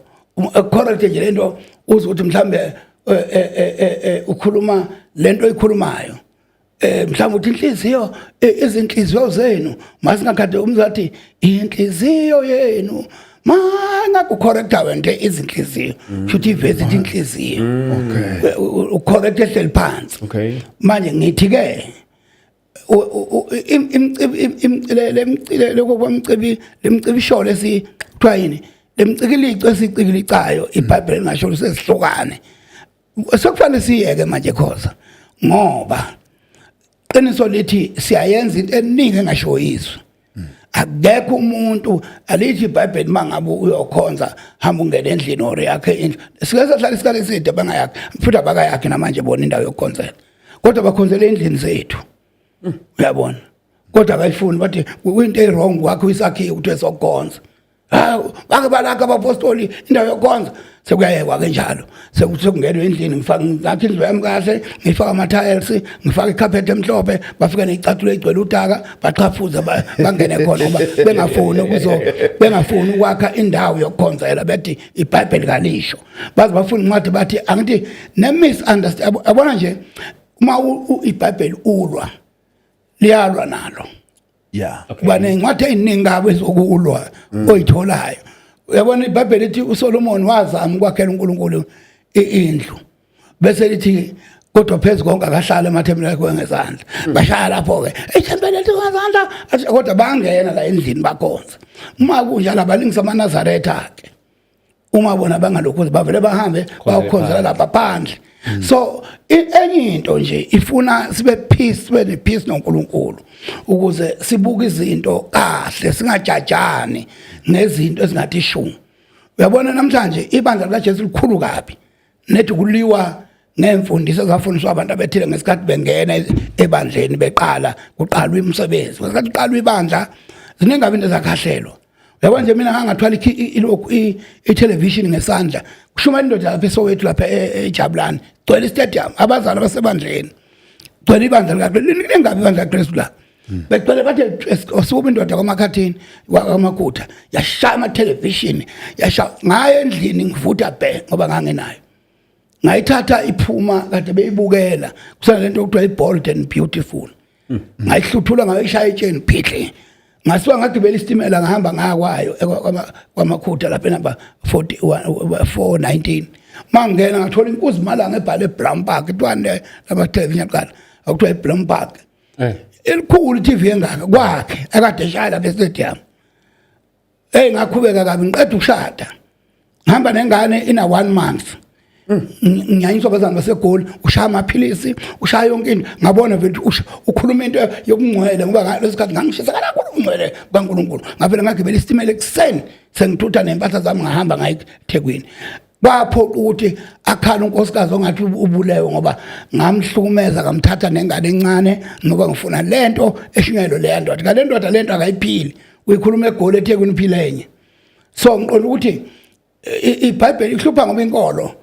correct nje lento uzwe ukuthi mhlambe ukhuluma lento oyikhulumayo, mhlawumbe uthi inhliziyo, izinhliziyo zenu masingakade umzathi inhliziyo yenu mangakucorrecta wena izinhliziyo, futhi ivesi ithi inhliziyo. Ucorrect ehleli phansi. Manje ngithi ke lokho kwamcibi lemcibisholo esi kuthiwa yini, lemcikilico esicikilicayo, iBhayibheli lingasho sesihlukane, sekufanele siyeke manje Khoza, ngoba qiniso lithi siyayenza into eningi engasho izwi. Akekho umuntu alithi iBhayibheli mangabe uyokhonza hamba ungene endlini or yakhe indlu. Sike sahlala isikhathi eside bangayakhi, futhi abakayakhi namanje bona indawo yokukhonzela, kodwa bakhonzela endlini zethu, uyabona, kodwa akayifuni, bathi kuyinto e-wrong kwakho isakhiwo ukuthi esokukhonza. Hawu, bake balakha abapostoli indawo yokukhonza. Sekuyayekwa ke njalo, sekuthi sekungenwe endlini, ngifaka, ngakha indlu yami kahle, ngifaka ama-tiles, ngifaka icarpet emhlophe, bafike ney'cathulo ey'gcwele udaka, baqhafuze, bangene khona ngoba bengafuni ukwakha indawo yokukhonzela, bethi iBhayibheli kalisho. Baze bafuna incwadi, bathi angithi ne-misunderstand. Yabona nje, uma iBhayibheli ulwa, liyalwa nalo. Kuba nencwadi eziningi kabi ezokulwa oyitholayo. Uyabona, iBhayibheli lithi uSolomon wazama ukwakhela uNkulunkulu indlu, bese lithi kodwa phezu konke akahlala emathempelini akhe ngezandla. Bashaya lapho ke ithempeli lethu ngezandla. Athi, kodwa bangena la endlini bakhonza. Uma kunjalo, abalingisa amaNazaretha ke, uma bona bangalokhu bavele bahambe bayokhonzela lapha phandle. So enye into nje ifuna sibe peace, sibe ne peace noNkulunkulu ukuze sibuke izinto kahle, singajajani ngezinto ezingathi shu. Uyabona, namhlanje ibandla likaJesu likhulu kabi, nethi kuliwa ngemfundiso ezafundiswa abantu abethile ngesikhathi bengena ebandleni, beqala kuqalwa imisebenzi, ngesikhathi kuqalwa ibandla. Ziningi kabi into ezakhahlelwa. Uyabona nje, mina ngangathwala ilokhu i-television ngesandla, kushuma indoda lapha eSoweto, lapha eJabulani, gcwele istadium, abazali abasebandleni, gcwele ibandla likaKristu, lingabi ibandla likaKristu la, begcwele, bathe osukuba indoda kwaMakhathini kwamakhutha, yashaya ama-television, yashaya ngayo endlini, ngivutha bhe ngoba ngangenayo. Ngayithatha iphuma kade beyibukela, kusena lento okuthiwa i-Bold and Beautiful, ngayihluthula, ngayishaya etsheni, phihli, ngasuka ngagibela isitimela, ngahamba ngaya kwayo kwaMakhutha lapha enumber 41 419. Mangena ngathola inkuzi malanga ebhale Brown Park, kuthiwa lama television yaqala akuthiwa iBrown Park, elikhulu, TV engaka kwakhe akade eshaya lapha estadium. Hey, ngakhubeka kabi, ngiqeda ukushada, ngihamba nengane ina 1 month, nginyanyiswa abazali baseGoli, ushaya amaphilisi, ushaya yonke into. Ngabona vele ukuthi ukhuluma into yobungcwele, ngoba ngaleso sikhathi ngangishisa kakhulu ubungcwele bukaNkulunkulu. Ngavele ngagibela isitimela ekuseni, sengithutha nempahla zami, ngahamba ngaye eThekwini. Kwaphoqa ukuthi akhala unkosikazi ongathi ubulewe, ngoba ngamhlukumeza, ngamthatha nengane encane, ngoba ngifuna lento eshunyayelwe leya ndoda. Ngale ndoda lento akayiphili, uyikhuluma eGoli, eThekwini uphila enye. So ngiqonda ukuthi iBhayibheli ihlupha ngoba inkolo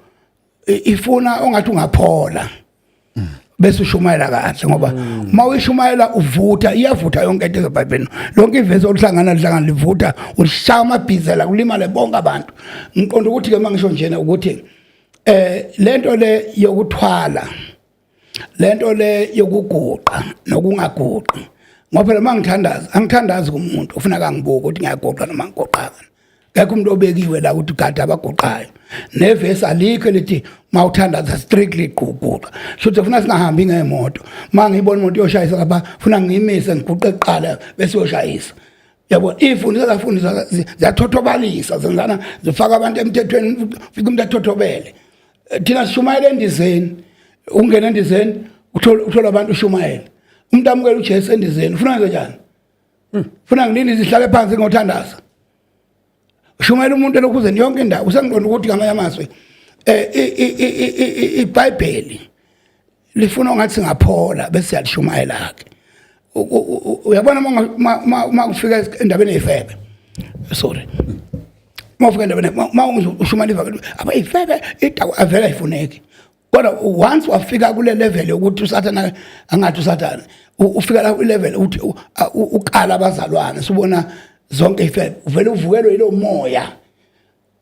ifuna ongathi ungaphola bese ushumayela kahle, ngoba uma uyishumayela uvutha, iyavutha yonke into ezeBhayibhelini. Lonke ivesi oluhlangana lihlangana livutha, ulishaya amabhizela, kulimale bonke abantu. Ngiqonda ukuthi ke mangisho njena ukuthi lento le yokuthwala, lento le yokuguqa nokungaguqi, ngoba phela mangithandaza angithandazi kumuntu ufuna kangibuka ukuthi ngiyaguqa noma ngiguqanga. Kekho umuntu obekiwe la ukuthi gada abaguqayo, nevesi alikho elithi mawuthandaza strictly guqa. Shuthi ufuna singahambi ngemoto, ma ngibona imoto yoshayisa lapha, funa ngiyimise, ngiguqe kuqala bese yoshayisa. Yabo, iy'fundiso zafundisa ziyathothobalisa, zenzana, zifaka abantu emthethweni, fika umuntu athothobele. Thina sishumayela endizeni, ungena endizeni uthola abantu, ushumayela, umuntu amukela uJesu endizeni. Ufuna ngenze njani? Funa ngilinde zihlale phansi ngothandaza, ushumayela umuntu elokhuzeni yonke indawo. Usengiqonda ukuthi ngamanye amazwi iBhayibheli lifuna ongathi singaphola bese siyalishumayela ke. Uyabona, uma kufika endabeni yefebe, sorry, uma ufika endabeni uma ushumayela ivangeli abayifebe, idawo avela ayifuneki. Kodwa once wafika kule level yokuthi uSathana, angathi uSathana ufika la level ukuthi uqala abazalwane, sibona zonke ifebe, uvele uvukelwe yilo moya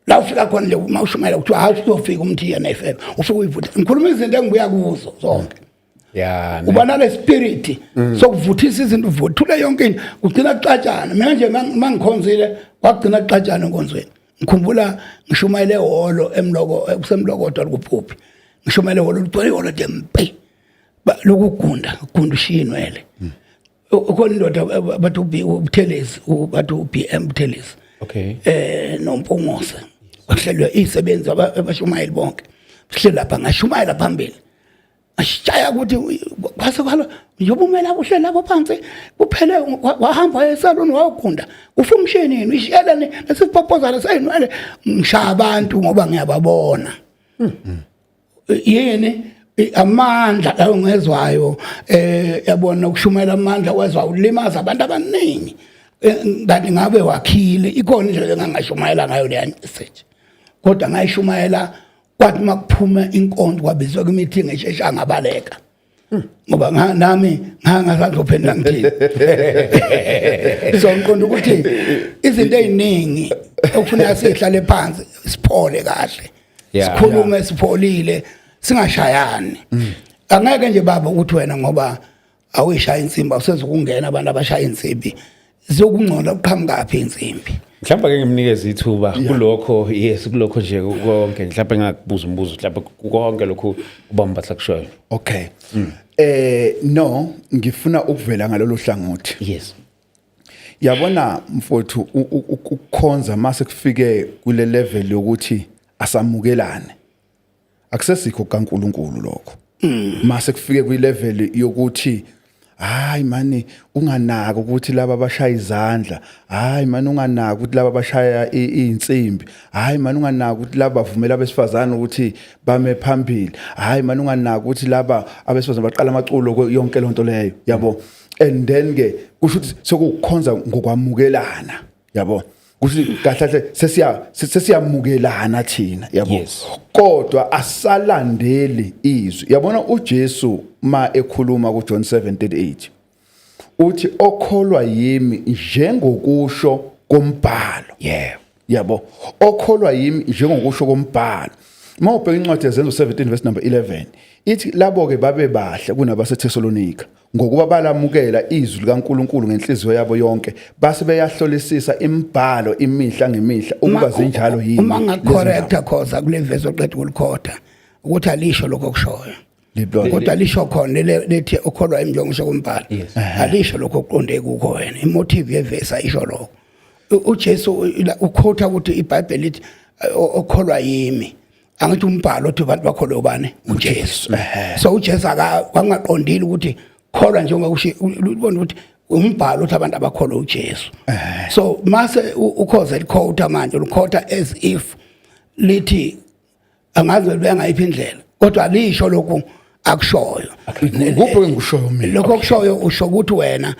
la ufika khona nje. Uma ushumayela kuthiwa hayi, uzofika umthiya nefebe, ufike uyivuthe. Ngikhuluma izinto engibuya kuzo zonke. Uba nale spirit sokuvuthisa izinto, uvuthule yonke into, kugcina kuxatshana. Mina nje mangikhonzile kwagcina kuxatshana enkonzweni. Ngikhumbula ngishumayele ehholo emloko, kusemlokodwa likuphuphi, ngishumayele ehholo, ligcwele ihholo nje mpi. Lokugunda gunda, ushiya inwele. Ukhona indoda bathi uButhelezi, bathi uBM Buthelezi noMpungose, bahlelwe izisebenzi abashumayeli bonke, sihleli lapha, ngashumayela phambili, ashaya ukuthi kwase kwalo njengoba umele uhleli lapho phansi, kuphele wahamba esaloni wayogunda, ufa umshini yini ishiyeleni lesipopozana seyinwele. Ngishaya abantu ngoba ngiyababona yini amandla lawo ngezwayo, yabona, ukushumayela amandla wezwa ulimaza abantu abaningi. Kanti ngabe wakhile, ikhona indlela engangashumayela ngayo leya message, kodwa ngayishumayela kwathi makuphuma inkonzo kwabizwa kwi-meeting eshesha, ngabaleka ngoba nami ngangasazophendula ngithini. So ngiqonda ukuthi izinto eziningi okufuneka sihlale phansi, siphole kahle, sikhulume sipholile, singashayani. Angeke nje baba ukuthi wena ngoba awuyishaya insimbi awusezukungena abantu abashaya insimbi, zokungcola kuqhamukaphi insimbi? Mhlawumbe ake ngimnikeze ithuba kulokho, yes, kulokho nje konke. Mhlawumbe ngakubuza umbuzo, mhlawumbe konke lokhu uba Mbatha kushoyo. Okay, no, ngifuna ukuvela ngalolu hlangothi. Yabona mfowethu, ukukhonza mase kufike kule level yokuthi asamukelane, akusesikho kaNkuluNkulu lokho. Mase kufike kwi level yokuthi hayi mani, unganaki ukuthi laba abashaya izandla, hayi mani, unganaki ukuthi laba abashaya iy'nsimbi, hayi mani, unganaki ukuthi laba bavumela abesifazane ukuthi bame phambili, hayi mani, unganaki ukuthi laba abesifazane baqala amaculo, yonke lonto leyo, yabo. And then ke kusho ukuthi sekukhonza ngokwamukelana, yabo, kusho ukuthi kahle kahle sesiyamukelana thina, yabo. Kodwa asalandeli izwi. Yabona uJesu ma ekhuluma kuJohn 7:38 uthi, "Okholwa yimi njengokusho kombhalo." Yabo, okholwa yimi njengokusho kombhalo. Uma ubheka incwadi yeZenzo 17 verse number 11, ithi labo ke babe bahle kunabaseThesalonika ngokuba balamukela izwi likaNkuluNkulu ngenhliziyo yabo yonke, base beyahlolisisa imibhalo imihla ngemihla ukuba zinjalo yini Uma lezi ngacorrecta khoza kule verse oqeda ukulikhotha ukuthi alisho lokho okushoyo. Ndaba. Kodwa lisho khona lethi okholwa yimi njengokusho kombhalo. Alisho lokho okuqonde kukho wena. Imotive yevesi ayisho lokho. UJesu ukhotha ukuthi iBhayibheli lithi okholwa yimi, angithi umbhalo othi abantu bakholwe ubani? UJesu. So uJesu akangaqondile ukuthi kholwa njengoba kusho, ubona ukuthi umbhalo uthi abantu abakholwe uJesu. So mase ukhoze likhotha manje, likhotha as if lithi, angazi libeka ngayiphi indlela, kodwa lisho lokhu akushoyo. Kuphi engikushoyo mina? Lokho okushoyo, usho ukuthi wena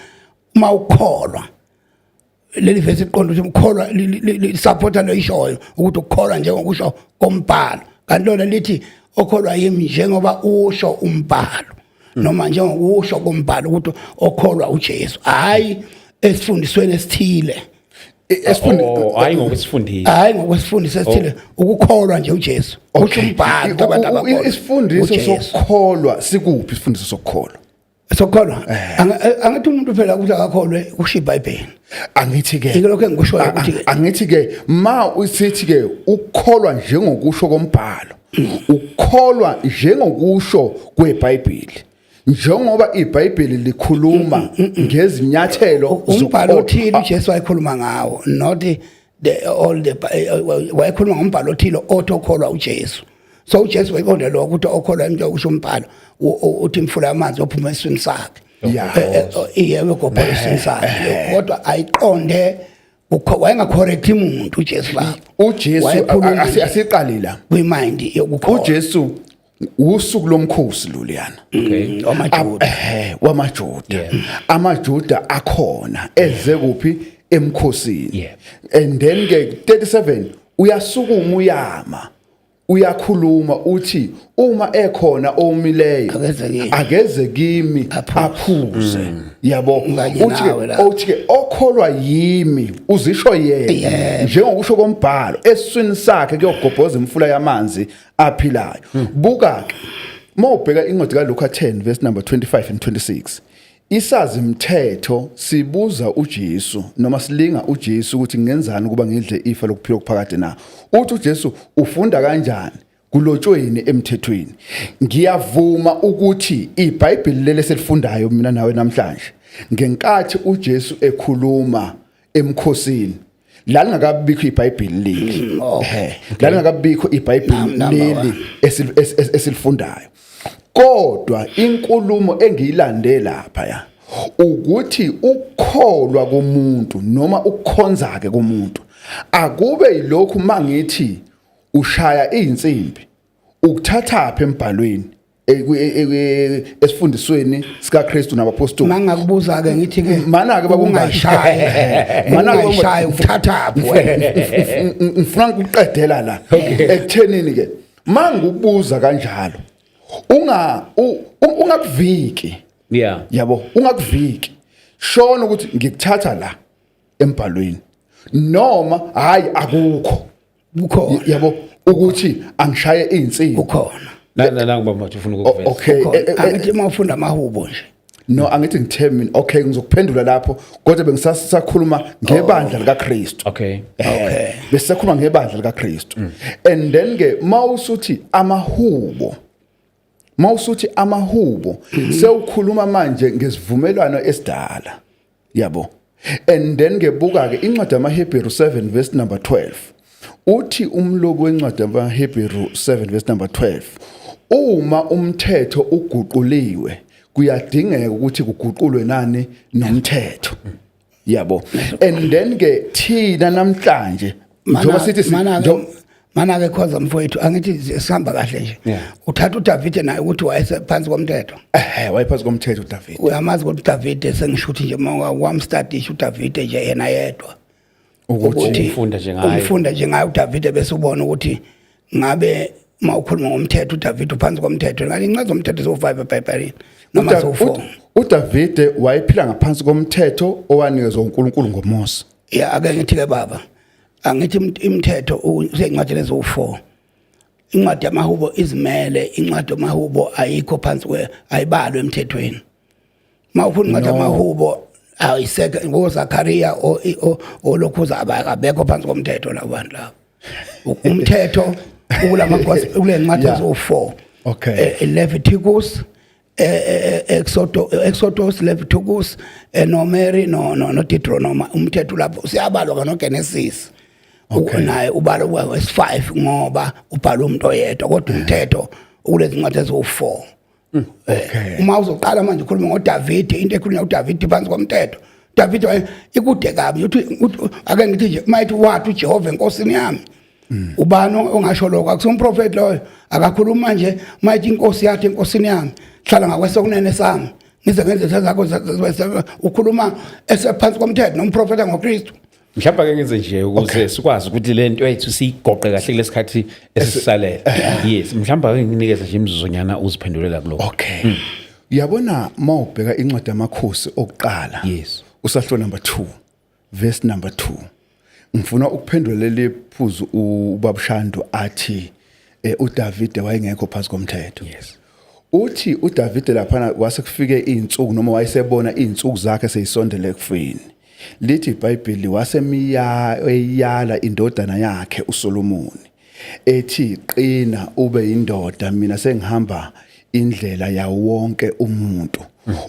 uma ukholwa leli vesi iqonda ukuthi ukholwa lisupporta lo ishoyo ukuthi ukukholwa njengokusho kombhalo, kanti lona lithi okholwa yimi njengoba usho umbhalo, noma njengokusho kombhalo ukuthi okholwa uJesu, hayi esifundisweni esithile. Esifundi Oh, hayi ngokwesifundisa. Hayi ngokwesifundiso esithile, ukukholwa nje uJesu usho umbhalo ukuthi abantu abakholwa Isifundiso uJesu. sokukholwa sikuphi? Isifundiso sokukholwa? Sokholwa. Angithi umuntu phela ukuthi akakholwe kusho iBhayibheli. Angithi ke Yiko lokho engikushoyo ukuthi Angithi ke ma usithi ke ukukholwa njengokusho kombhalo, ukukholwa njengokusho kweBhayibheli, njengoba iBhayibheli likhuluma ngezinyathelo Umbhalo othile uJesu wayekhuluma ngawo, not the all the wayekhuluma ngombhalo othile othi okholwa uJesu. So uJesu wayeqonde lokho ukuthi okholwa into kusho umbhalo uthi imfula yamanzi ophuma esiswini sakhe. Iye, uyogobhola esiswini sakhe, kodwa ayiqonde wayengacorrect umuntu uJesu lapho. uJesu Wayekhuluma asiqali la. Kwimind yokukholwa. uJesu, usuku lomkhosi loluyana. WamaJuda. WamaJuda. AmaJuda akhona eze kuphi? Emkhosini. And then ke 37 uyasukuma, uyama, uyakhuluma, uthi uma ekhona omileyo Akeze kimi. akeze kimi Aphuze. aphuze, yabo. Ngikanye Uthi nawe ke lapho. uthi ke okholwa yimi, uzisho yena njengokusho kombhalo, esiswini sakhe kuyogobhoza imfula yamanzi aphilayo. Buka ke, mawubheka incwadi kaLuka 10 verse number 25 and 26, isazi mthetho sibuza uJesu noma silinga uJesu ukuthi ngenzani ukuba ngidle ifa lokuphila okuphakade na? Uthi uJesu, "Ufunda kanjani? Kulotshweni emthethweni?" Ngiyavuma ukuthi iBhayibheli leli selifundayo mina nawe namhlanje, ngenkathi uJesu ekhuluma emkhosini, lalingakabikho iBhayibheli leli. Lalingakabikho iBhayibheli Number leli one. esilifundayo, kodwa inkulumo engiyilande lapha ya ukuthi ukukholwa komuntu noma ukukhonza ke komuntu akube yilokhu. Mangithi ushaya insimbi, ukuthatha phi embhalweni? Esifundisweni sikaKristu nabapostoli. Mangakubuza ke ngithi ke Mana-ke baba ungayishayi, Mana-ke baba ungayishayi, uthathaphi wena? Ngifuna ukuqedela la ekuthenini ke mangubuza kanjalo ungakuviki. Yabo, ungakuviki, shona ukuthi ngikuthatha la embhalweni noma hayi akukho. Kukhona. Yabo, ukuthi angishaye insimbi. Kukhona. Na na na ngibamba ukuthi ufuna ukuveza. Okay. Kukhona. Angithi uma ufunda amahubo nje. No, angithi ngithe mina, okay, ngizokuphendula lapho, kodwa bengisasakhuluma ngebandla likaKristu. Okay. Besisakhuluma ngebandla likaKristu, and then ke mawusuthi amahubo sewukhuluma manje ngesivumelwano esidala, yabo. And then ke buka ke incwadi yamaHebheru 7 verse number 12. Uthi umlobi wencwadi yamaHebheru 7 verse number 12, uma umthetho uguquliwe, kuyadingeka ukuthi kuguqulwe nani? Nomthetho, yabo. And then ke thina namhlanje njengoba sithi Mana mana ke khoza mfowethu, angithi sihamba kahle nje? Uthatha uDavid naye ukuthi wayesephansi komthetho. Wayephansi komthetho uDavid. Uyamazi ukuthi uDavid, sengishuthi nje uma wamstadisha uDavid nje yena yedwa, ukuthi Umfunda nje ngaye. Umfunda nje ngaye uDavid, bese ubona ukuthi ngabe uma ukhuluma ngomthetho uDavid uphansi komthetho. Ngathi incwadi zomthetho zo5 eBhayibhelini noma zo4. uDavid wayephila ngaphansi komthetho owanikezwa uNkulunkulu ngoMose. Ya, ake ngithi ke baba, angithi imithetho usencwadini ezo4. Incwadi yamahubo izimele, incwadi yamahubo ayikho phansi kwe, ayibalwe emthethweni. Mawufuna incwadi No. yamahubo ayisekho ngoZakaria olokhuza, abekho phansi komthetho labo bantu labo. Umthetho ukulama gospel, kule ncwadi ezo4. Leviticus, Exodus, Leviticus, no Mary, no Deuteronomy, umthetho lapho siyabalwa ka noGenesis. Naye ubalwa verse 5 ngoba ubhalwa umuntu oyedwa, kodwa umthetho ukulezi ncwadi eziwu4. Uma uzoqala manje ukhuluma ngoDavid, into ekhulunywa uDavid phansi komthetho, David ikude kabi. Uthi ake ngithi nje mayithi wathi uJehova enkosini yami, ubani ongasho lokho? Akusumprofeti loyo, akakhuluma nje. Mayithi inkosi yathi enkosini yami, hlala ngakwesokunene sami ngize ngenze zakho, ukhuluma esephansi komthetho nomprofeta ngoKristu. Mhlawumbe ake ngenze nje ukuze sikwazi ukuthi le nto yethu siyigoqe kahle kulesikhathi esisalele. Yes, mhlawumbe ake nginikeze nje imizuzonyana uziphendulela kulokho. Okay, uyabona mawubheka incwadi yamakhosi okuqala, usahluko number 2 verse number 2, ngifuna ukuphendula leli phuzu ubabushandu athi uDavid wayengekho phansi komthetho. Uthi uDavid laphana wase kufike izinsuku noma wayesebona izinsuku zakhe seyisondele ekufeni. Lithi iBhayibheli wasemiya eyala indodana yakhe uSolomoni ethi, qina ube indoda, mina sengihamba indlela yawo wonke umuntu.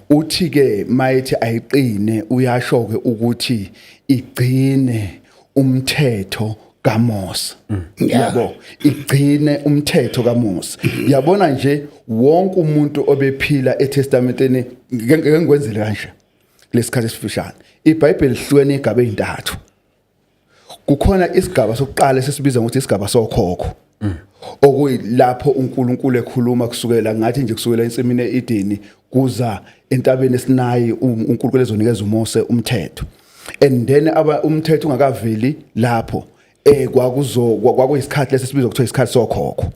Uthi ke mayethi ayiqine, uyasho ke ukuthi igcine umthetho kaMose, yabo, igcine umthetho kaMose. Yabona nje wonke umuntu obephila eTestamenteni, ngeke ngikwenzele kanje lesikhathi esifishane. iBhayibheli lihlukene igaba ezintathu. Kukhona isigaba sokuqala esisibiza ngokuthi isigaba sokhokho, okuyilapho uNkulunkulu ekhuluma kusukela, ngathi nje kusukela ensimini eEdeni kuza entabeni eSinayi, uNkulunkulu ezonikeza uMose umthetho. And then aba umthetho ungakaveli lapho, kwakuzo kwakuyisikhathi lesibizwa kuthiwa isikhathi sokhokho.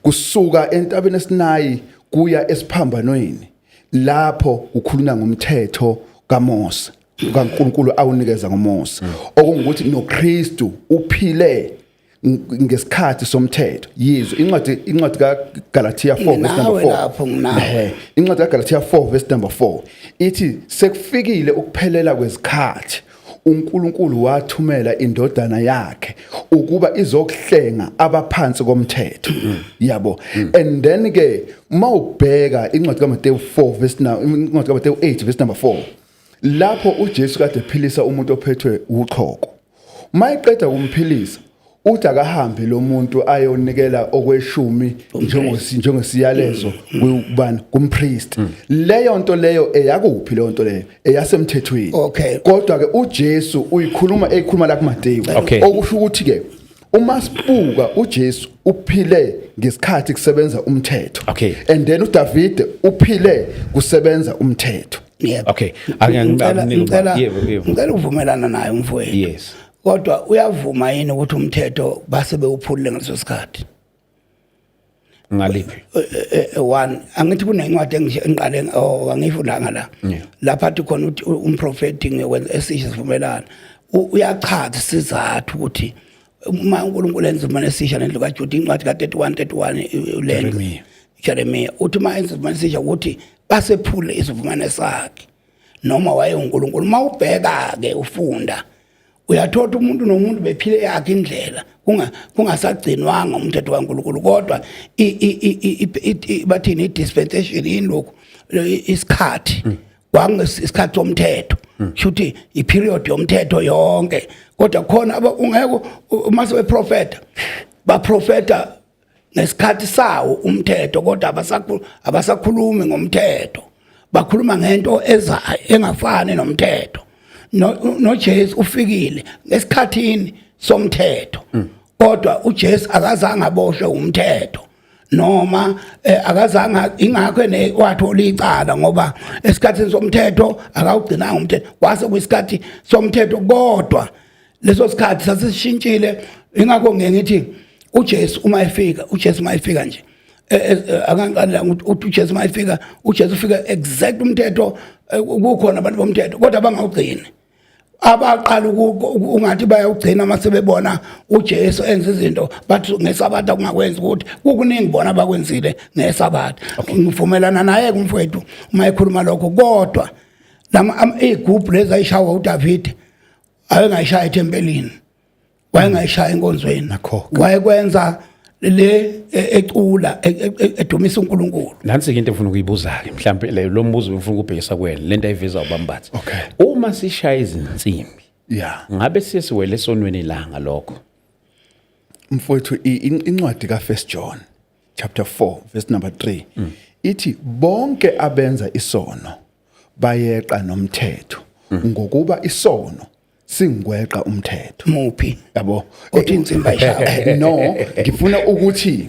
Kusuka entabeni eSinayi kuya esiphambanweni, lapho kukhulunywa ngomthetho kaMose kaNkulunkulu awunikeza ngoMose, okungukuthi noKristu uphile ngesikhathi somthetho. Yizwe incwadi kaGalatia 4 verse number Nginawe 4. lapho, nginawe. Incwadi kaGalatia 4 verse number 4 ithi sekufikile ukuphelela kwezikhathi, uNkulunkulu wathumela indodana yakhe ukuba izokuhlenga abaphansi komthetho, yabo. And then ke mawubheka incwadi kaMateyu 4 verse, now incwadi kaMateyu 8 verse number 4, lapho uJesu kade ephilisa umuntu ophethwe uchoko, mayiqeda kumphilisa uthi akahambe lo muntu ayonikela okweshumi njengesiyalezo kubani? Kumpriest. Leyo nto leyo eyakuphi? Leyo nto leyo eyasemthethweni. Kodwa ke uJesu uyikhuluma, eyikhuluma la kuMateyu. Okusho ukuthi ke Uma sibuka uJesu uphile ngesikhathi kusebenza umthetho. And then uDavid uphile kusebenza umthetho. Yebo. Okay. Ake Ngicela ngicela Yebo. ngicela ukuvumelana naye umfowethu. Kodwa uyavuma yini ukuthi umthetho base bewuphulile ngaleso sikhathi? Ngaliphi? One, angithi kunencwadi engiqale, oh, angiyifundanga la. Lapha athi khona ukuthi umprofeti ngiyokwenza esisha sivumelana. Uyachaza isizathu ukuthi uma uNkulunkulu enza isivumelwano esisha nendlu kaJuda, incwadi ka-31 31 lento. Jeremiah. Jeremiah uthi uma enza isivumelwano esisha ukuthi basephule isivumelwano sakhe noma waye uNkulunkulu. Uma ubheka ke ufunda, uyathola umuntu nomuntu bephile yakhe indlela, kungasagcinwanga umthetho kaNkulunkulu, kodwa bathini, i-dispensation yini lokhu, isikhathi kwangesikhathi somthetho, shuthi i-period yomthetho yonke. Kodwa khona ungeke uma sebeprofeta, baprofeta ngesikhathi sawo umthetho, kodwa abasakhulumi ngomthetho, bakhuluma ngento ezayo engafani nomthetho. No noJesu ufikile ngesikhathini somthetho, kodwa uJesu akazange aboshwe umthetho noma akazange, ingakho ne wathola icala, ngoba esikhathini somthetho akawugcinanga umthetho, kwase kuyisikhathi somthetho, kodwa leso sikhathi sasishintshile. Ingakho ngeke ngithi uJesu uma efika, uJesu uma efika nje, akangiqali ukuthi uthi uJesu uma efika, uJesu ufika exact umthetho, kukhona abantu bomthetho kodwa bangawugcini. Abaqala ungathi bayawugcina, mase bebona uJesu enza izinto, bathi ngesabatha kungakwenzi, ukuthi kukuningi bona abakwenzile ngesabatha. Ngivumelana naye kumfowethu uma ekhuluma lokho, kodwa lama igubhu lezi ayishawa uDavid, ayengayishaya ethempelini, wayengayishaya enkonzweni. Nakho-ke. Wayekwenza le ecula edumisa uNkulunkulu. Nansi ke into engifuna ukuyibuza-ke, mhlawumbe lo mbuzo ngifuna ukubhekisa kuwena, lento ayiveza ubambatha. Uma sishaya izinsimbi, ngabe siye siwele esonweni la ngalokho? Mfowethu, incwadi ka-First John chapter 4 verse number 3 ithi bonke abenza isono bayeqa nomthetho, ngokuba isono singweqa umthetho. Muphi? Yabo. Othi insimbi ayishaya? No, ngifuna ukuthi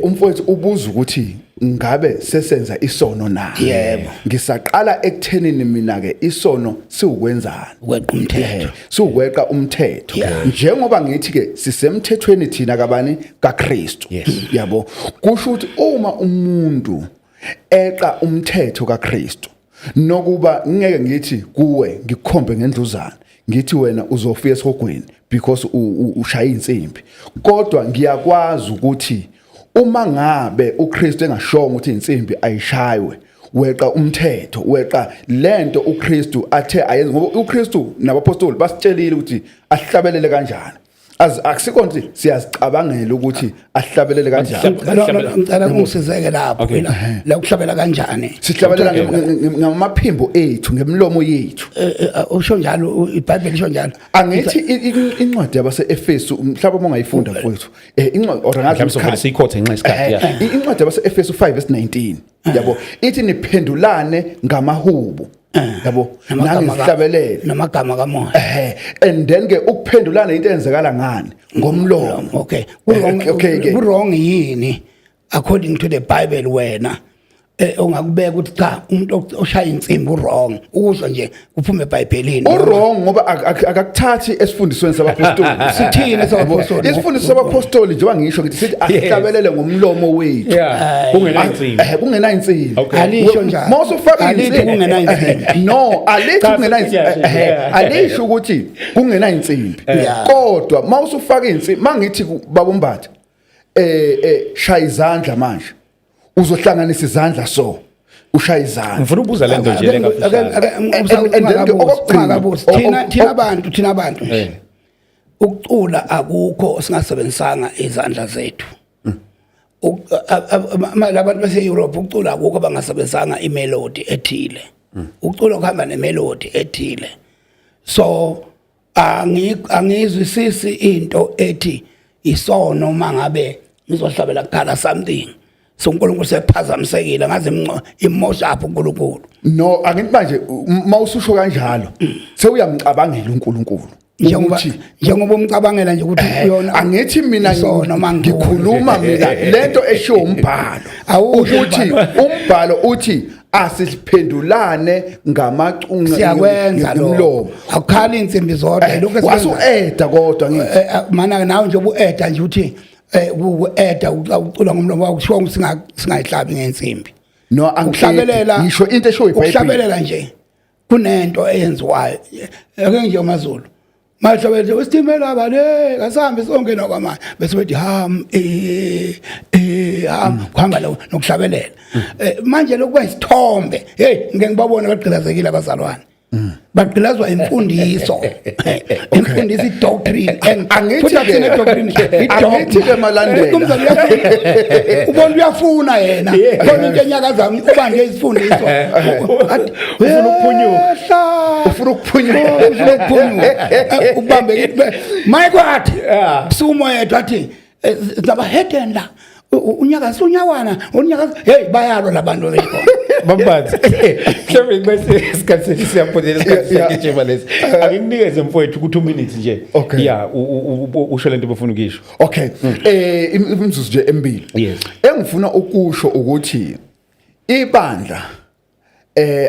umfowethu ubuza ukuthi ngabe sesenza isono na? Yebo. Ngisaqala ekuthenini mina ke isono siukwenzani? Ukweqa umthetho. Siukweqa umthetho. Njengoba ngithi ke sisemthethweni thina kabani? KaKristu. Yabo, kusho ukuthi uma umuntu eqa umthetho kaKristu, nokuba ngeke ngithi kuwe ngikukhombe ngendluzana ngithi wena uzofika esihogweni because ushaya insimbi, kodwa ngiyakwazi ukuthi uma ngabe uKristu engashongo ukuthi insimbi ayishaywe, weqa umthetho, weqa lento uKristu athe ayenze, ngoba uKristu nabapostoli basitshelile ukuthi ahlabelele kanjani. Akusikho nje siyazicabangela ukuthi ahlabelele kanjani. No, ngicela ungisizeke lapho. La kuhlabela kanjani? Sihlabelela ngamaphimbo ethu, ngemlomo yethu. Usho njalo iBhayibheli lisho njalo? Angithi incwadi yabase-Efesu, mhlawumbe uma ungayifunda mfowethu, incwadi or ngazi Mhlawumbe sovele isikhathi. siyikhothe ngenxa yesikhathi, yeah. Incwadi yabase-Efesu 5 verse 19, yabo, ithi niphendulane ngamahubo, yabo, nangezihlabelelo namagama kamoya. And then ke ukuphendulana into eyenzekala ngani? Ngomlomo. Okay, ku-wrong. Okay ke. Ku-wrong yini according to the Bible wena ongakubeka ukuthi cha, umuntu oshaya insimbi u-wrong, ukusho nje kuphume eBhayibhelini? U-wrong ngoba akakuthathi esifundisweni sabapostoli. Sithini sabapostoli? Isifundiso sabapostoli, njengoba ngisho ngithi sithi asihlabelele ngomlomo wethu. Yeah, kungenayinsimbi. Kungenayinsimbi. Alisho njalo. Mawusufaka Alithi insimbi. kungenayinsimbi. No, alithi Cha, kungenayinsimbi. Alisho ukuthi kungenayinsimbi. Kodwa mawusufaka insimbi, mangithi babumbatha shaya izandla manje. Uzohlanganisa izandla, so ushaya izandla. Ngifuna ukubuza lento nje le kafushane. And then ke okokugcina, Thina thina abantu nje, ukucula akukho singasebenzisanga izandla zethu. Labantu base-Europe, ukucula akukho bangasebenzisanga imelody ethile. Ukucula kuhamba nemelody ethile, so angizwisisi into ethi isono mangabe ngizohlabela kukhala something, so uNkulunkulu sephazamisekile ngaze imosha apho uNkulunkulu. No, angithi manje mawususho kanjalo sewuyamcabangela uNkulunkulu. Njengoba Ukuthi- njengoba umcabangela nje ukuthi uyona. Angithi mina isono mangikhuluma. Ngikhuluma mina lento eshiwo umbhalo. Awusho Ukuthi umbhalo uthi asiphendulane ngamacunga Siyakwenza lo ngomlomo. Akukhali insimbi zodwa, lokho Wase esikwenzayo. u-eda kodwa ngithi Mana nawe nje ubu-eda nje uthi uku-eda ucula ngomlomo wakho, kushiwo singayihlabi ngensimbi. No, angiqedi. Ukuhlabelela Ngisho into eshiwo iBhayibheli. Ukuhlabelela nje kunento eyenziwayo, ake nje amaZulu mahlabele isitimela bale kasambe sonke nokwamanje, bese bethi ham ham, kuhamba lo nokuhlabelela. Manje lokuba isithombe, hey, ngeke ngibabone bagqilazekile abazalwane, bagqilazwa imfundiso, imfundiso, i-doctrine. Angithi Futhi ke- akusine doctrine, i-dogma. Angithi ke Malandela. Umzali uyafuna, ubona uyafuna yena khona into enyakazayo, ubanjwe isifundiso. Athi, Ufuna ukuphunyuka. "Yehla." Ufuna ukuphunyuka. Ufuna ukuphunyuka. Ubambe Mike wathi sumo yethu athi sinabahedeni la. Unyaka sunyawana unyaka, hey, bayalwa labantu bekhona. Bambathi mhlawumbe bese isikhathi sethu siyaphutela, isikhathi siyagijima lesi. Ake ngikunikeze mfowethu ku 2 minutes nje. Okay. Yeah, usho lento obufuna ukuyisho. Okay, imizuzu nje emibili. Yes. Engifuna ukusho ukuthi ibandla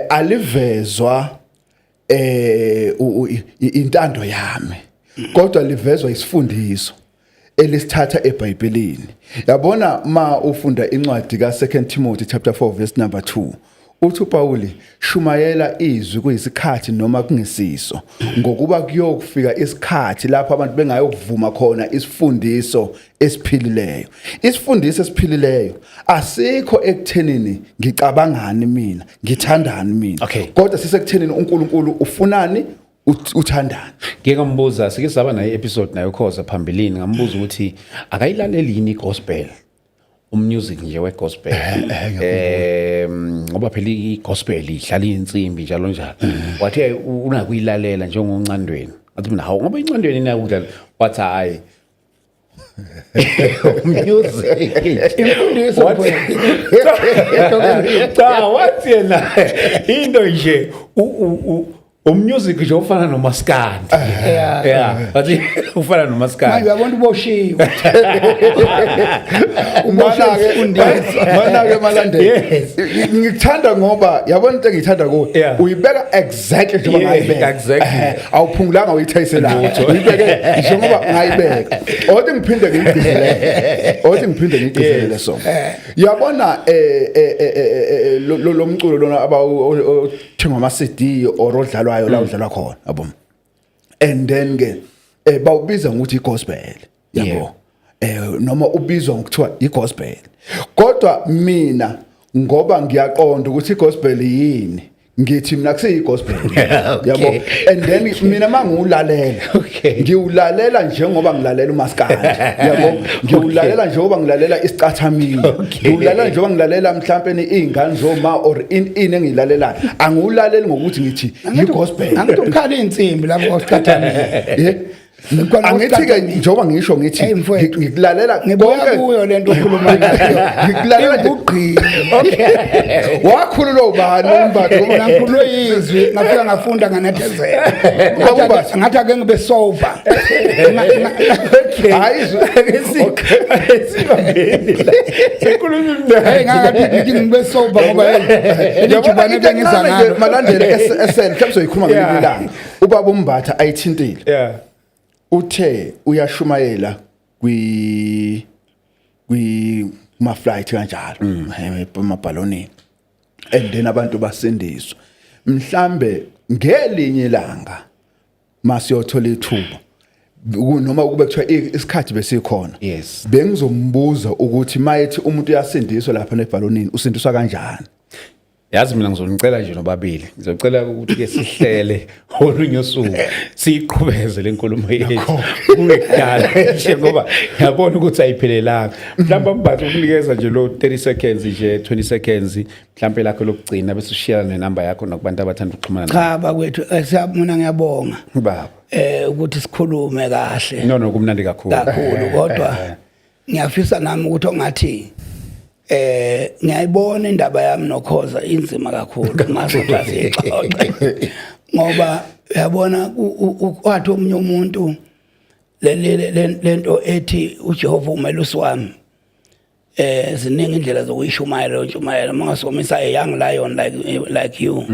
alivezwa intando yami, kodwa livezwa isifundiso elisithatha eBhayibhelini. Yabona, ma ufunda incwadi ka2 Timothy chapter 4 verse number 2, uthi uPauli, "Shumayela izwi kuyisikhathi noma kungesiso, ngokuba kuyokufika isikhathi lapho abantu bengayokuvuma khona isifundiso esiphilileyo." Isifundiso esiphilileyo asikho ekuthenini ngicabangani mina, ngithandani mina, kodwa sisekuthenini uNkulunkulu ufunani, uthandani. Ngike ngambuza, sike saba naye episode nayo Khoza phambilini, ngambuza ukuthi akayilaleli yini igospel, umusic nje wegospel, ngoba phela igospel idlala insimbi njalo njalo. Wathi, "Hey, unakuyilalela njengoncandweni." Athi mina, "Hawu, ngoba incandweni inakudlala." Wathi, "Hayi, music." Imfundiso. Cha, wathi yena into nje umusic nje ufana nomaskandi. Yeah, wathi ufana Manje nomaskandi. uyabona uboshiwe, uboshiwe Mana-ke isifundiso. mana-ke Malandela, Yes. ngikuthanda ngoba yabona into engiyithanda kuwe, uyibeka exactly njengoba ngayibeka. Awuphungulanga, uyithayiselanga, uyibeke njengoba ngayibeka. Othi ngiphinde ngiyigcizelele, othi ngiphinde ngiyigcizelele. So yabona lo mculo lona aba othengwa ama CD or odlalwayo la udlalwa khona, yabo, and then ke bawubiza ngokuthi igospel, yabo, noma ubizwa ngokuthiwa igospel, kodwa mina ngoba ngiyaqonda ukuthi igospel yini, ngithi mina kuseyigospel, yabo. And then mina mangiwulalela, ngiwulalela njengoba ngilalela umaskandi, yabo, ngiwulalela njengoba ngilalela isicathamiya, ngiwulalela njengoba ngilalela mhlambe izingane zoma or in engiyilalelayo. Angiwulaleli ngokuthi ngithi igospel. Angithi ukukhala insimbi lapho osiqathamile. Yeah. Angithi ke njengoba ngisho ngithi Hey, mfowethu. ngikulalela Ngibuya konke. kuyo lento okhuluma ngayo. Ngikulalela nje. Ingugqila. Wakhululwa ubani uMbatha? Mina ngikhulwe yizwi, ngafika ngafunda, nganethezela. Ngoba Ngathi ake ngibe sober. Hayi, Sibambeni la inkulumo imnandi. Hey, ngathi ngithi ngibe sober ngoba hey, Yabona elijubane into bengiza encane nje, ngalo. Malandela, esel mhlawumbe soyikhuluma ngelinye ilanga, ubaba uMbatha ayithintile. Uthe uyashumayela kwi ma flight kanjalo, emabhalonini, and then abantu basindiswa. Mhlambe ngelinye ilanga masiyothola ithuba, noma kube kuthiwa isikhathi besikhona, bengizombuza ukuthi mayethi umuntu uyasindiswa lapha nebhalonini, usindiswa kanjani? Yazi mina ngizonicela nje nobabili, ngizocela ukuthi ke sihlele olunye usuku siyiqhubeze le nkulumo yethu kungekudala nje, ngoba ngiyabona ukuthi ayiphelelanga. Mhlawumbe mbatha ukunikeza nje lo 30 seconds nje, 20 seconds mhlawumbe lakho lokugcina, bese ushiyana nenamba yakho nakubantu abathanda ukuxhumana nawe. Cha bakwethu, mina ngiyabonga Baba. Ukuthi sikhulume kahle. No, kumnandi kakhulu. Kakhulu, kodwa ngiyafisa nami ukuthi ongathi ngiyayibona indaba yami nokhoza inzima kakhulu, ngaso siyixoxe. Ngoba uyabona, wathi omunye umuntu, lento ethi uJehova umelusi wami, ziningi indlela zokuyishumayela leyo ntshumayelo. Uma ngasomisa a young lion like you,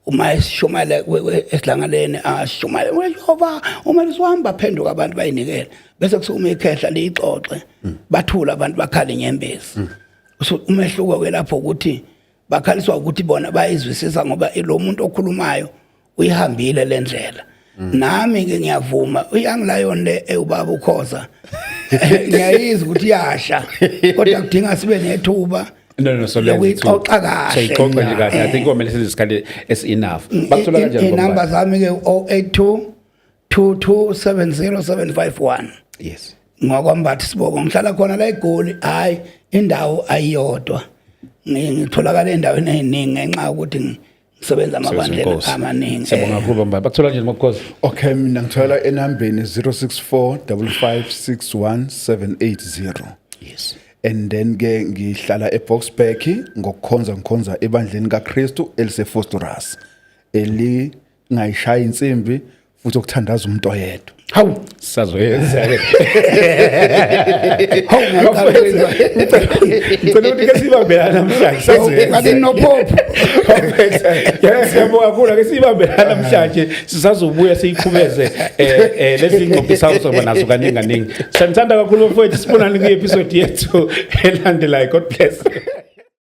uma esishumayela esidlangaleni, ashumayele uJehova umelusi wami, baphenduka abantu, bayinikela, bese kusukuma ikhehla liyixoxe, bathula abantu, bakhala inyembezi. So umehluko ke lapho ukuthi bakhaliswa ukuthi bona bayizwisisa, ngoba lo muntu okhulumayo uyihambile le ndlela. Nami ke ngiyavuma, uyoung lion le ewubaba uKhoza, ngiyayizwa ukuthi iyasha, kodwa kudinga sibe nethuba No, so lokuyixoxa kahle. Siyixoxa nje kahle. I think komele size isikhathi esi enough. Bakuthola kanjani? Inamba zami ke 082 2270751. Ngokwambathi sibongo, ngihlala khona la eGoli. Hayi, indawo ayiyodwa. Ngitholakala endaweni eziningi ngenxa yokuthi ngisebenza amabandleni amaningi. Siyabonga kakhulu, baba. Bakuthola kanjani, Makhosi? Okay, mina ngithola enambeni 064 5561780. And then ke ngihlala eBoksburg ngokukhonza, ngikhonza ebandleni kaKristu eliseVosloorus, elingayishaya insimbi futhi okuthandaza umuntu oyedwa. Hawu, sazoyenza ke. Hawu, ngiyaqala. Ngicela ukuthi ke sibambelana namhlanje, sazoyenza. Ngathi nophopho. Yes, siyabonga kakhulu. Ake sibambelana namhlanje, sisazobuya siyiqhubeze lezi ngxoxo sazoba nazo kaningi kaningi. Siyanithanda kakhulu bafowethu, sibonane kwi-episode yethu elandelayo. God bless.